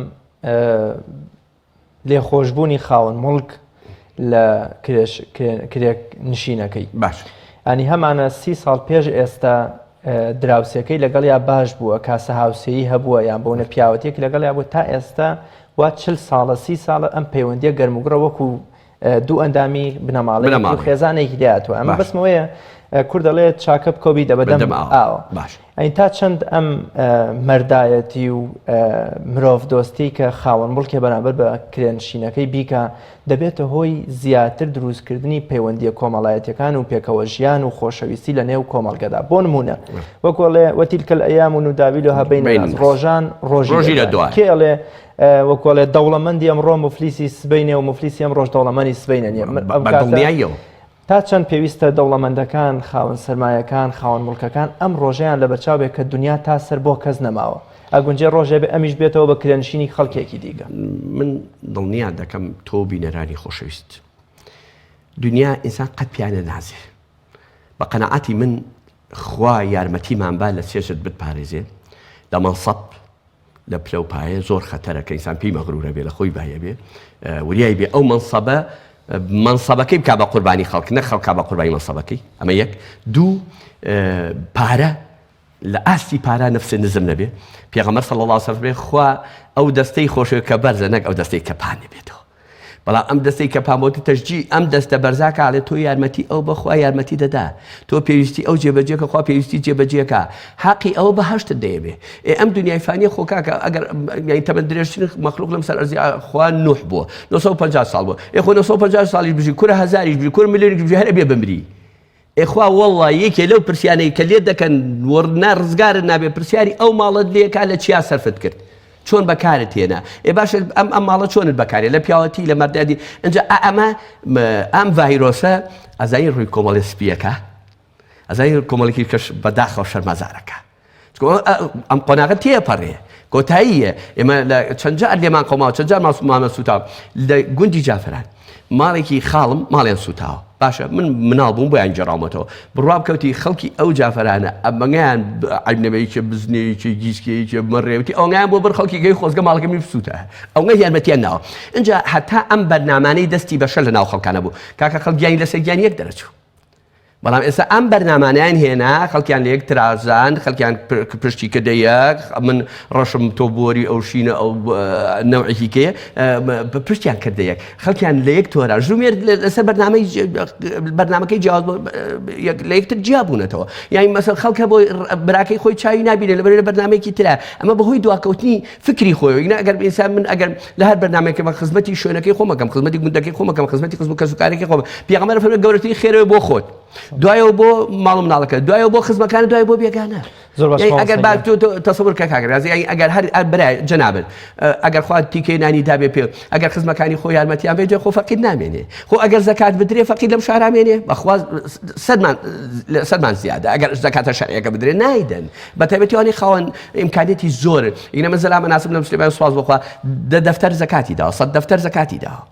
لێخۆشبوونی خاوەن موڵک لە کرێک نشینەکەی باش ئەنی هەمانە سی ساڵ پێش ئێستا دراوسەکەی لەگەڵیا باش بووە کاسە هاوسێی هەبووە یان بۆنە پیاوەتێک لەگەڵیا بوو تا ئێستا وا چل ساڵە سی ساڵە ئەم پەیوەندیە گەرموگڕە وەکو دوو ئەندامی بنەماڵەیەک و خێزانێکی لێهاتووە ئەمە بەسمەوەیە کورد دەڵێ چاکە بکە و بیدە بەدەم ئاوە باش ئەین تا چەند ئەم مەردایەتی و مرۆڤ دۆستی کە خاوەن مڵکێ بەرامبەر بە کرێنشینەکەی بیکە دەبێتە هۆی زیاتر دروستکردنی پەیوەندیە کۆمەڵایەتیەکان و پێکەوە ژیان و خۆشەویستی لە نێو کۆمەڵگەدا بۆ نمونە وەکۆڵێ وتلك الأيام نداولها بين ڕۆژان ڕۆژی لە دوای کێ ئەڵێ وەکو ئەڵێ دەوڵەمەندی ئەمڕۆ موفلیسی سبەینێ و موفلیسی ئەمڕۆش دەوڵەمەنی سبەینێ نییە. من ئەم بە کاتە دڵنیاییەوە. تا چەند پێویستە دەوڵەمەندەکان، خاوەن سەرمایەکان، خاوەن موڵکەکان ئەم ڕۆژەیان لەبەرچاو بێ کە دونیا تا سەر بۆ کەس نەماوە. ئەگونجێ ڕۆژێ بێ ئەمیش بێتەوە بە کرێنشینی خەڵکێکی دیکە. من دڵنیات دەکەم تۆ و بینەرانی خۆشەویست دونیا ئینسان قەت پیا نەنازێ. بە قەناعەتی من خوا یارمەتیمان با لە سێ شت بتپارێزێ، لە مەنسەب، لە پلە و پایە زۆر خەتەرە کە ئینسان پێی مەغرورە بێ لە خۆی بایە بێ وریای بێ ئەو مەنسەبە مەنسەبەکەی بک بە قوربانی خەڵک نە خەڵکا بە قوربانی مەنسەبەکەی ئەمە یەک دوو پارە لە ئاستی پارە نفس نزم نەبێ پێغەمبەر صلی الله علیه وسلم خوا ئەو دەستەی خۆشەوێ کە بەرزە نەک ئەو دەستەی کە پان بێتەوە بەڵام ئەم دەستەی کە پامۆتی تەشجیع ئەم دەستە بەرزاکە ئەڵێ تۆ یارمەتی ئەو بەخوا یارمەتی دەدا تۆ پێویستی ئەو جێبەجێکە خوا پێویستی جێبەجێکە حەقی ئەوە بەهەشتت دەیەوێ ئێ ئەم دنیای فانیە خۆ کاکە ئەگەر یانی تەمەن درێژترین مەخلوق لەم سەر ئەرزی خوا نوح بووە 950 ساڵ بووە ئێ خۆ 950 ساڵیش بژی کورە هەزاریش بژی کورە ملیۆنیش بژی هەر ئەبێ بمری ئێ خوا وەڵڵا یەکێ لەو پرسیانەی کە لێت دەکەن وەرنا ڕزگارت نابێ پرسیاری ئەو ماڵەت لێکا لە چیا سەرفت کرد چۆن بەکارت هێنا ئێ باشە ئەم ئەم ماڵە چۆنت بەکارێ لە پیاوەتی لە مەردادی ئەجا ئەمە ئەم ڤایرۆسە ئەزانی ڕووی کۆمەڵی سپیەکە ئەزانی کۆمەڵێکی کەش بەداخەوە شەرمەزارەکە ئەم قۆناغە تێپەڕێ کۆتاییە ئێمە لە چەند جار لێمان قەوماوە چەند جار ماڵمان سووتا لە گوندی جافران ماڵێکی خاڵم ماڵیان سووتاوە باشە من مناڵ بووم بۆیان گێڕاومەتەوە بڕوا بکەوتی خەڵکی ئەو جافرانە ئەمەگەیان عیبنەوەیکە بزنەیەکی گیسکەیەکی مەڕێوتی ئەوگەیان بۆ بەر خەڵکی گەی خۆزگە ماڵەکەمی بسووتە ئەوگە یارمەتیان ناوە اینجا هەتا ئەم بەرنامانەی دەستی بەشە لە ناو خەڵکانە بوو کاکە خەڵک گیانی لەسەر گیان یەک دەرەچوو بەڵام ئێستا ئەم بەرنامانەیان هێنا خەڵکیان لە یەک ترازاند خەڵکیان پشتی کردە یەک من ڕەشم تۆ بۆری ئەو شینە ئەو نەوعێکی کەیە پشتیان کردە یەک خەڵکیان لە یەک تۆرا ژومێر لەسەر بەرنامەی بەرنامەکەی جیاواز لە یەکتر جیا بوونەتەوە یانی مەسەل خەڵکە بۆ براکەی خۆی چاوی نابینێ لەبەر لە بەرنامەیەکی ترە ئەمە بەهۆی دواکەوتنی فکری خۆی نا ئەگەر ئینسان من ئەگەر لە هەر بەرنامەیەکە خزمەتی شوێنەکەی خۆم ئەکەم خزمەتی گوندەکەی خۆم ئەکەم خزمەتی خزم و کەسوکارەکەی خۆم پێغەمبەر فەرمووی گەورەترین خێرەوە بۆ خۆت دوایەوە بۆ ماڵ و مناڵەکە دوایەوە بۆ خزمەکان دوای بۆ بێگانە زۆر باش یعنی ئەگەر با تۆ تۆ تەسەور کە کاک ڕازی یعنی ئەگەر هەر هەر برای جەنابت ئەگەر خوا تیکەی نانی دابێ پێ ئەگەر خزمەکانی خۆ یارمەتیان بێ خۆ فەقیر نامێنێ خۆ ئەگەر زەکات بدرێ فەقیر لەم شارا مێنێ بەخوا سەرمان سەرمان زیادە ئەگەر زەکاتە شەرعیەکە بدرێ نایدەن بە تایبەتی ئەوانەی خاوەن ئیمکانیەتی زۆرن ئینە من زەلامە ناسم لەم سلێمانی سوپاس بۆ خوا دە دەفتەر زەکاتی داوە سەد دەفتەر زەکاتی داوە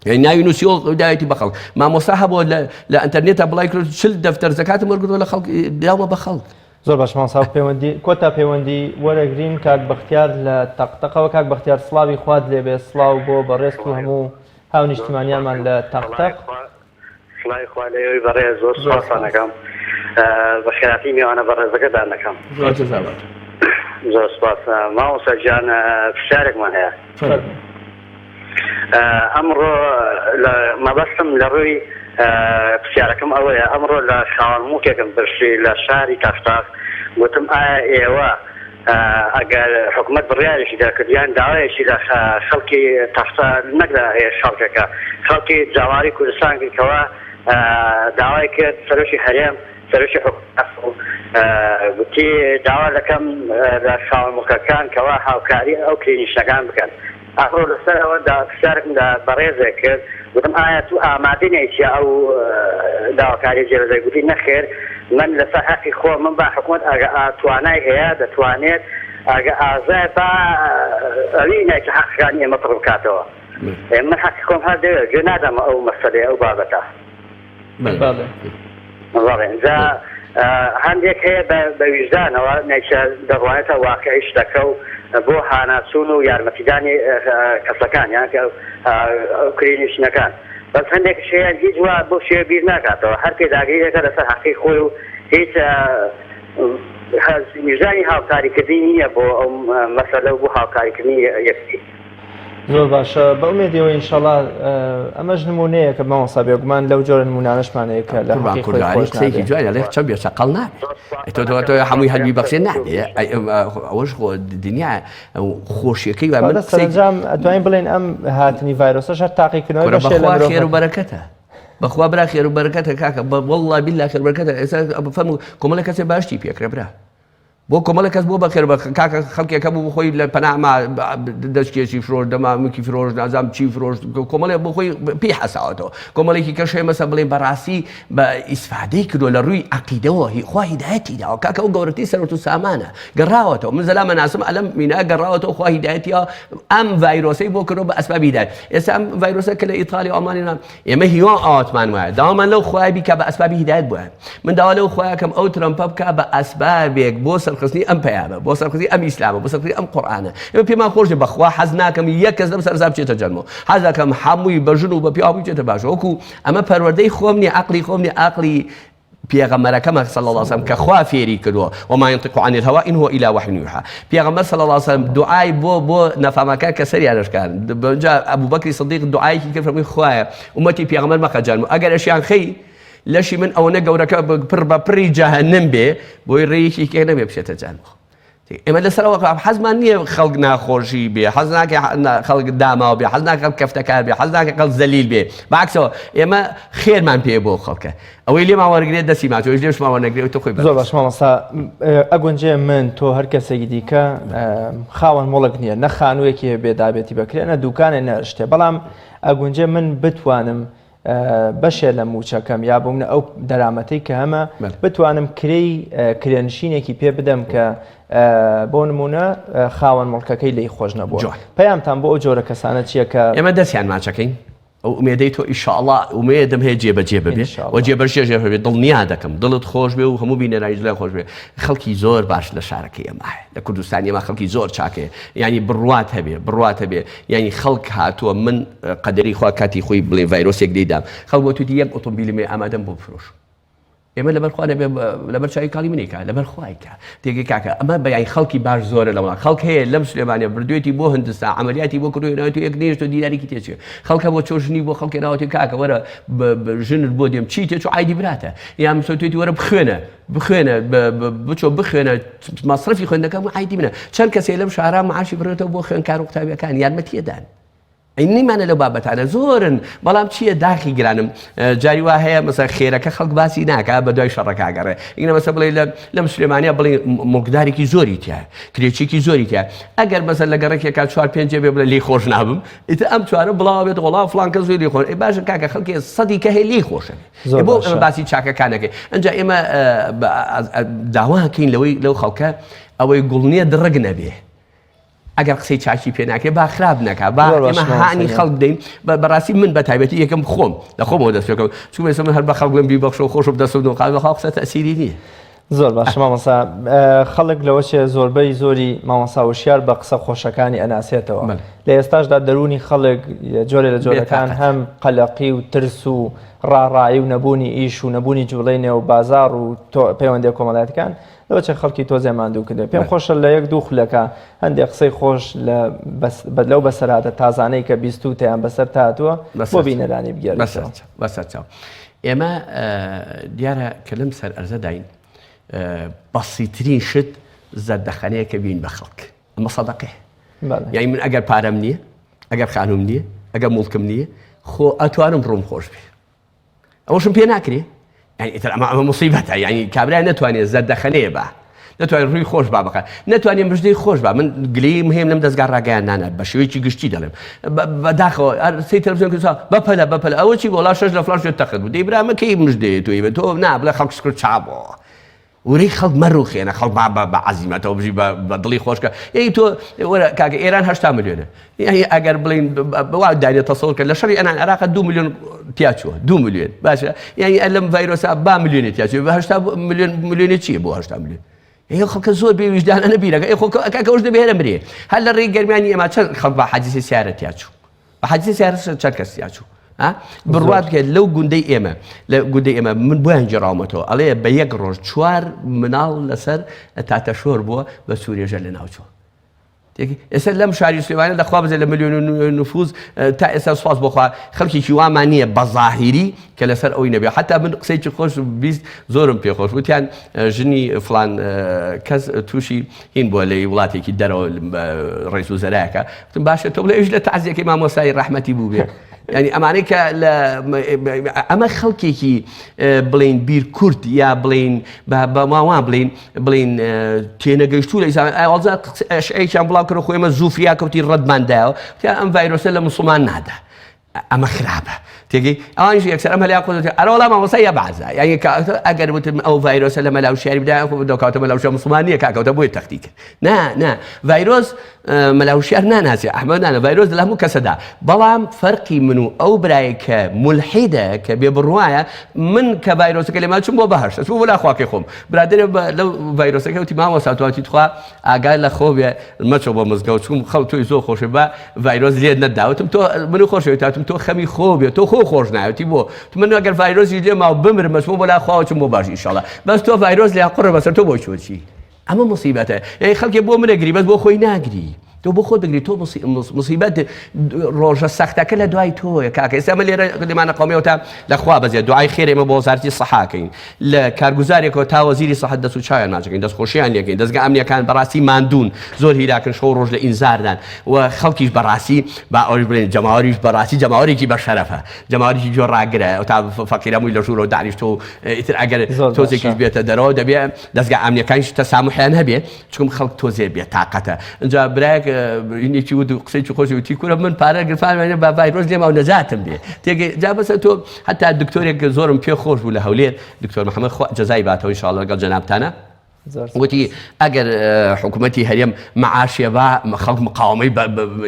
یعنی ناوی نووسیوە داوێتی بە خەڵک مامۆستا هەبووە لە لە ئەنتەرنێتە بڵای کرد چل دەفتەر زەکاتم وەرگرتووە لە خەڵک داومە بە خەڵک زۆر باش مامۆستا پەیوەندی کۆتا پەیوەندی وەرەگرین کاک بەختیار لە تەقتەقەوە کاک بەختیار سڵاوی خوات لێبێ سڵاو بۆ بەڕێزت و هەموو هاونیشتیمانیانمان لە تەقتەق. سڵاوی خوا لە ئێوەی بەڕێز زۆر سوپاستان ئەکەم بەخێرهاتی میوانە بەڕێزەکەتان دەکەم. زۆر جەزابات. زۆر سوپاس مامۆستا گیان پرسیارێکمان هەیە. فەرموو. ئەمڕۆ لە مەبەستم لە ڕووی پرسیارەکەم ئەوەیە ئەمڕۆ لە خاوەن موڵکێکم پرسی لە شاری تەختاق گوتم ئایا ئێوە ئەگەر حکومەت بڕیارێکی دەرکرد یان داوایەکی لە خەڵکی تەختە نەک لە خەڵکەکە خەڵکی جاواری کوردستان کرد کەوا داوای کرد سەرۆکی هەرێم. سەرۆکی حکومەت بوو گوتی داوا دەکەم لە خاوەن موڵکەکان کەوا هاوکاری ئەو کرێنیشنەکان بکەن. ئەمڕۆ لەسەر ئەوە دا پرسیارێکم لە بەڕێزێک کرد گوتم ئایا تو ئامادەی نیت ئەو داواکاریە جێبەجێ گوتی نەخێر من لەسەر هەقی خۆمم با حکومەت ئەگە توانای هەیە دەتوانێت ئەگە ئازایە با ئەوی نایت حەقەکانی ئێمە پڕ بکاتەوە من حەقی خۆم هەر دەوێت گوێ نادەمە ئەو مەسەلەیە ئەو بابەتە. بەڵێ. بەڵێ جا هەندێک هەیە بە ویژدانەوە نیچە دەڕوانێتە واقعی شتەکە و بۆ هاناچوون و یارمەتیدانی کەسەکان یان کە کرێنشینەکان بەس هەندێک هەیە هیچ وا بۆ شێوە بیر ناکاتەوە هەر پێداگریەکە لەسەر حەقی خۆی و هیچ ویژدانی هاوکاریکردنی نییە بۆ ئەو مەسەلە و بۆ هاوکاریکردنی یەکتری. زۆر باشە بە ئومێدی ئەوەی ئینشەڵا ئەمەش نمونەیەکە مامۆستا بێگومان لەو جۆرە نمونانەشمان هەیە کە لە قوربان حەقی خۆی کوردانی خۆش قسەیەکی نابێ. جوانی ئەڵێ چەم بێ چەقەڵ نابێ ئەی تۆ تۆ تۆ هەمووی هەلوی بەخشێ نابێ ئەی ئەوەش خۆ دنیا خۆشیەکەی وای من کەواتە قسەی سەرەنجام ئەتوانین بڵێین ئەم هاتنی ڤایرۆسەش هەر تاقیکردنەوەی کورە بەشێ لە بەخوا خێر و مرۆڤەکان. بەرەکەتە بەخوا برا خێر و بەرەکەتە کاکە بە واللە بیلا خێر و بەرەکەتە ئێستا فەرموو کۆمەڵێک کەسێ باشتی پێکرێ برا بۆ کۆمەڵێک کەس بۆ بەخێر بە کاکە خەڵکێک هەبوو بۆ خۆی لە پەنا ما دەستکێشی فرۆش دەمامکی فرۆش نازام چی فرۆش کۆمەڵێک بۆ خۆی پێی حەساوەتەوە کۆمەڵێکی کەش هەیە مەسە بڵێ بەڕاستی بە ئیسفادەی کردووە لە ڕووی عەقیدەوە هی خوا هیدایەتی داوە کاکە ئەو گەورەترین سەروەت و سامانە گەڕاوەتەوە من زەلامە ناسم ئەلەم مینا گەڕاوەتەوە خوا هیدایەتی ئەم ڤایرۆسەی بۆ کردووە بە ئەسبابی هیدایەت ئێستا ئەم ڤایرۆسە کە لە ئیتالیا و ئەڵمانیا ئێمە هیوا و ئاواتمان وایە داوامان لەو خوایە بیکا بە ئەسبابی هیدایەت بۆیان. من داوا لەو خوایە کەم ئەو ترەمپە بکا بە ئەسبابێک بۆ سەرخستنی ئەم پەیامە، بۆ سەرخستنی ئەم ئیسلامە، بۆ سەرخستنی ئەم قورئانە. ئێمە پێمان خۆش نیە بەخوا حەز ناکەم یەک کەس لەم سەرزا بچێتە جەنمەوە. حەز دەکەم هەمووی بە ژن و بە پیاو هەمووی بچێتە باشەوە. وەکو ئەمە پەروەردەی خۆم نیە، عەقڵی خۆم نیە، عەقڵی پێغەمبەرەکەمە صلی اللە علیه وسلم کە خوا فێری کردووە وما ينطق عن الهوى إن هو إلا وحي يوحى پێغەمبەر صلی اللە علیه وسلم دوعای بۆ بۆ نەفامەکان کە سەریان ئەشکان جا ئەبوبەکری صدیق دوعایەکی کرد فەرمووی خوایە ئومەتی پێغەمبەر مەخە جەهەنم ئەگەر ئەشیان خەی لەشی من ئەوەنە گەورەکە پڕ بە پڕی جەهەنم بێ بۆی ڕێیەکی کێ نەبێ بچێتە جەهەنم ئێمە لەسەر ئەوە حەزمان نییە خەڵک ناخۆشی بێ حەز ناکە خەڵک داماو بێ حەز ناکە خەڵک کەفتەکار بێ حەز ناکە خەڵک زەلیل بێ بەعکسەوە ئێمە خێرمان پێ بۆ خەڵکە ئەوەی لێمان وەرگێت دەستی ماچۆش لێشمان وەرنەگرێت تۆ خۆی زۆر باش مامۆستا ئەگونجێ من تۆ هەر کەسێکی دیکە خاوەن مڵک نییە نە خانوویەکی هەبێ دابێتی بەکرێ نە دوکانێ نە شتێ بەڵام ئەگونجێ من بتوانم بەشێ لە مووچەکەم یا بۆ منە ئەو دەرامەتەی کە هەمە بتوانم کرێی کرێنشینێکی پێ بدەم کە بۆ نمونە خاوەن مڵکەکەی لی خۆش نەبوو پەیامتان بۆ ئەو جۆرە کەسانە چییە کە ئێمە دەستیان ماچەکەین ئەو ئومێدەی تۆ ئیشاڵا ئومێدم هەیە جێبەجێ ببێ و جێبەجێ ببێ دڵنیا دەکەم دڵت خۆش بێ و هەموو بینەرانیش دڵیان خۆش بێ خەڵکی زۆر باش لە شارەکەی ئێمە هەیە لە کوردستانی ئێمە خەڵکی زۆر چاکەیە یعنی بڕوات هەبێ بڕوات هەبێ یانی خەڵک هاتووە من قەدەری خوا کاتی خۆی بڵێ ڤایرۆسێک لێیدام خەڵک وتویتی یەک ئۆتۆمبیلم هەیە ئامادەم بۆ بفرۆشم ئێمە لەبەر خوا نەبێ لەبەر چاوی کاڵی منی کا لەبەر خوای کا تێگەی کاکە ئەمە بەیانی خەڵکی باش زۆرە لە وڵات خەڵک هەیە لەم سلێمانیە بردوێتی بۆ هندستان عملیاتی بۆ کردووە ناوێت یەک نێشت و دینارێکی تێچێ خەڵکە بۆ چۆ ژنی بۆ خەڵکی ناوەتی کاکە وەرە ژنت بۆ دێم چی تێچوو عایدی براتە یان مسۆتێتی وەرە بخوێنە بخوێنە بچۆ بخوێنە مەسرەفی خوێندنەکەم عایدی منە چەند کەسێ لەم شارە معاشی بڕێتەوە بۆ خوێندکار و قوتابیەکان یارمەتیەدان ئەی نیمانە لەو بابەتانە زۆرن بەڵام چییە داخی گرانم جاری وا هەیە مەسە خێرەکە خەڵک باسی ناکە بە دوای شەڕەکە گەڕێ ئینە مەسە بڵێ لە لەم سلێمانیا بڵێ مڵکدارێکی زۆری تیا کرێچێکی زۆری تیا ئەگەر مەسە لە گەڕێکێکا چوار پێنج بێ بڵێ لێی خۆش نابم ئیتر ئەم چوارە بڵاوە بێت وەڵا فڵان کەس زۆری خۆش ئەی باشە کاکە خەڵکی سەدی کە هەیە لێی خۆشە زۆر بۆ ئێمە باشە. باسی چاکەکانەکەی ئەنجا ئێمە داواکەین لەوەی لەو خەڵکە ئەوەی گوڵ نییە دڕگ نەبێ ئەگەر قسەی چاکی پێ ناکرێ با خراپ نەکا با زۆر ئێمە باشە مامۆستا هانی گیان. خەڵک بدەین بە بەڕاستی من بە تایبەتی یەکەم خۆم لە خۆمەوە دەست پێ بکەم چونکە ئێستا من هەر بە خەڵک بڵێم بیبەخشە و خۆشم دەستم نۆقاوی بەخوا قسە تەئسیری نییە. زۆر باشە مامۆستا خەڵک لەوە چێ زۆربەی زۆری مامۆستا وشیار بە قسە خۆشەکانی ئەناسێتەوە لە ئێستاشدا دەروونی خەڵک جۆرێ لە جۆرەکان هەم قەلەقی و ترس و ڕاڕایی و نەبوونی ئیش و نەبوونی جوڵەی نێو بازار و پەیوەندیە کۆمەڵایەتەکان لەوە چێ خەڵکی تۆزێ ماندوو کردێ پێم خۆشە لە یەک دوو خولەکە هەندێک قسەی خۆش لە لەو بەسەراتە تازانەی کە بیستوتەیان بەسەر تاتووە بۆ بینەرانی بگێڕیتەوە. بەسەرچاو. ئێمە دیارە کە لەم سەر ئەرزەداین بەسیترین شت زەردەخەنەیە کە بین بە خەڵک ئەمە سەدەقەیە یانی من ئەگەر پارەم نییە ئەگەر خانوم نییە ئەگەر موڵکم نییە خۆ ئەتوانم ڕووم خۆش بێ ئەوەشم پێ ناکرێ. یعنی ئیتر ئەمە ئەمە مصیبەتە یعنی کابرا نەتوانێت زەردەخەنەیە بە نەتوانێت ڕووی خۆش با بخە نەتوانێت مژدەی خۆش با من گلەییم هەیە لەم دەزگا ڕاگەیاندانە بە شێوەیەکی گشتی دەڵێم بەداخەوە سەی تەلەفزیۆن کردسا بەپەلە بەپەلە ئەوە چی بۆڵا شەش لە فڵان شوێن تەخت بوو دەی برا مە کەی مژدەیە تۆی بە تۆ نا بڵێ خەڵک سکر چابۆ ورەی خەڵک مەڕوخێنە خەڵک با بە عەزیمەتەوە بژی بە دڵی خۆشکە یعنی تۆ وەرە کاکە ئێران 80 ملیۆنە یعنی ئەگەر بڵین وا دانێ تەسەور کە لە شەڕی ئەنان عێراق 2 ملیۆن تیا چووە 2 ملیۆن باشە یعنی لەم ڤایرۆسا با ملیۆنێ تیا چووە بە 80 ملیۆن ملیۆنێ چییە بۆ 80 ملیۆن ئێ خەڵکە زۆر بێ ویژدانە بیرەکە ئێ خۆ کاکە ئەوش دەبێ هەرە مرێ هەر لە ڕێی گەرمیانی ئێمە چەند خەڵک بە حەدیسی سیارە تیا چوو بە حەدیسی سیارە چەند کەس تیا چوو بڕوا بکە لەو گوندەی ئێمە لە گوندەی ئێمە من بۆیان گێڕاومەتەوە ئەڵێ بە یەک ڕۆژ چوار مناڵ لەسەر تاتەشۆر بووە بە سوورێژە لە ناوچوە ئێستا لەم شاری سلێمانە لە خوا بزێ لە ملیۆن و نفوز تا ئێستا سوپاس بۆ خوا خەڵکێکی وامان نییە بە ظاهیری کە لەسەر ئەوی نەبێ حتا من قسەیەکی خۆش 20 زۆرم پێخۆش وتیان ژنی فلان کەس تووشی هین بووە لە وڵاتێکی دەرەوە ڕێز و زەرایەکە وتم باشە تۆ بڵێ ئەویش لە تەعزیەکەی مامۆستای ڕەحمەتی بوو بێ یعنی ئەمانەی کە لە ئەمە خەڵکێکی بڵین بیر کورت یا بڵین بە ماوان بڵین بڵین تێنەگەیشتوو لە ئیسلام ئاوازا شعێکیان بڵاو کردەوە خۆ ئێمە زوو فریا کەوتی ڕەتمان دایەوە وتیان ئەم ڤایرۆسە لە موسڵمان نادا ئەمە خراپە تێگەی ئەوانیش یەکسەر ئەم هەلیان قۆزەوە ئەرە وەڵا مامۆستا یا بەعزا یعنی ئەگەر وتم ئەو ڤایرۆسە لە مەلا وشیاری بدایە خۆ دەکاتە مەلا وشیار موسڵمان نییە کاکەوتە بۆیە تەختی کرد نا نا ڤایرۆس مەلا وشیار ناناسێ ئەحمەد نانە ڤایرۆس لە هەموو کەسەدا بەڵام فەرقی من و ئەو برایە کە مولحیدە کە بێ بڕوایە من کە ڤایرۆسەکە لێما چوم بۆ بەهەشت ئەچوم بۆ لا خواکەی خۆم برادەرێ لەو ڤایرۆسەکە وتی مامۆستا تواتی تخوا ئاگای لە خۆ بێ مەچۆ بۆ مزگەوت چوم خەڵ تۆی زۆر خۆشێ با ڤایرۆس لێت نەدا وتم تۆ منو خۆشەوێت تاتم تۆ خەمی خۆ بێ تۆ خۆ خۆش ناوێتی بۆ تو من ئەگەر ڤایرۆسی لێ ماو بمرم بەس بۆ لا خواوە چم بۆ باش ئینشاڵڵا بەس تۆ ڤایرۆس لێ قڕ بەسەر تۆ بۆ چۆ چی ئەمە مصیبەتە یعنی خەڵکێ بۆ منەگری بەس بۆ خۆی ناگری تۆ بۆ خۆت بگری تۆ مصیبەت ڕۆژە سەختەکە لە دوای تۆیە کاکە ئێستا ئەمە لێرە لێمانە قومیەوە تا لە خوا بەزێ دوعای خێر ئێمە بۆ وەزارەتی سەحاکەین لە کارگوزارێکەوە تا وەزیری سەحەت دەست و چاویان ماچەکەین دەست خۆشیان لێکەین دەزگا ئەمنیەکان بەڕاستی ماندوون زۆر هیلاکن شەو ڕۆژ لە ئینزاردان و خەڵکیش بەڕاستی با ئەوش بڵێن جەماوەریش بەڕاستی جەماوەرێکی بەشەرەفە جەماوەرێکی گوێ ڕاگرە تا فەقیرە مووی لە ژوورەوە دانیشتووە و ئیتر ئەگەر تۆزێکیش بێتە دەرەوە دەبێ دەزگا ئەمنیەکانیش تەسامحیان هەبێ چونکم خەڵک تۆزێ بێ تاقەتە ئینجا برایەک هینێکی وت و قسەیەکی خۆشی وتی کورە من پارە گرفانمانە با ڤایرۆس لێما و نەجاتم بێ تێگەی جا بەسە تۆ هەتا دکتۆرێک زۆرم پێ خۆش بوو لە هەولێر دکتۆر محەممەد خوا جەزای باتەوە ان شاء الله لەگەڵ جەنابتانە وتی ئەگەر حکوومەتی هەرێم معاشێ با خەڵک مقاومەی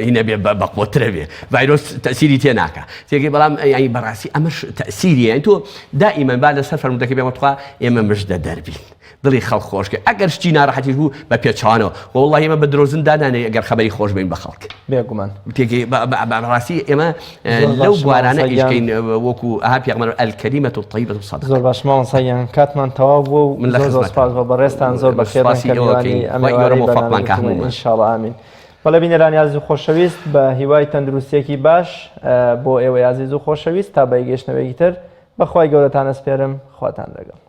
هینە بێ بەقوترە بێ ڤایرۆس تەسیری تێ ناکە تێگەی بەڵام ینی بەڕاستی ئەمەش تەسیری یانی تۆ دائیمەن با لەسەر فەرموودەکەی بێمە تخوا ئێمە مژدە دەربین دڵی خەڵک خۆش کەی ئەگەر شتی ناڕەحەتیش بوو بە پێچەوانەوە وەڵڵاهی ئێمە بە درۆزن دانانێ ئەگەر خەبەری خۆش بین بە خەڵک. بێگومان. تێگەی بە ڕاستی ئێمە لەو بوارانە ئیش کەین وەکو ئەها پێغەمبەر الکلمە الطیبە صدقە. زۆر باش مامۆستا گیان کاتمان تەواو بووە و من لە زۆر زۆر خزمەتم. سوپاس بۆ بەڕێزتان زۆر بەخێربێن سوپاسی کە ئێوە میوانی کەین. ئەم خوای گەورە ئێوارەی مۆفەقمان بەرنامەی کا گفتوگۆین هەموومان. ان شاء الله ئامین. بەڵێ بینەرانی ئازیز و خۆشەویست بە هیوای تەندروستیەکی باش بۆ ئێوەی ئازیز و خۆشەویست تا بەیگەیشتنەوەیەکی تر بە خوای گەورەتان ئەسپێرم خواتان لەگەڵ.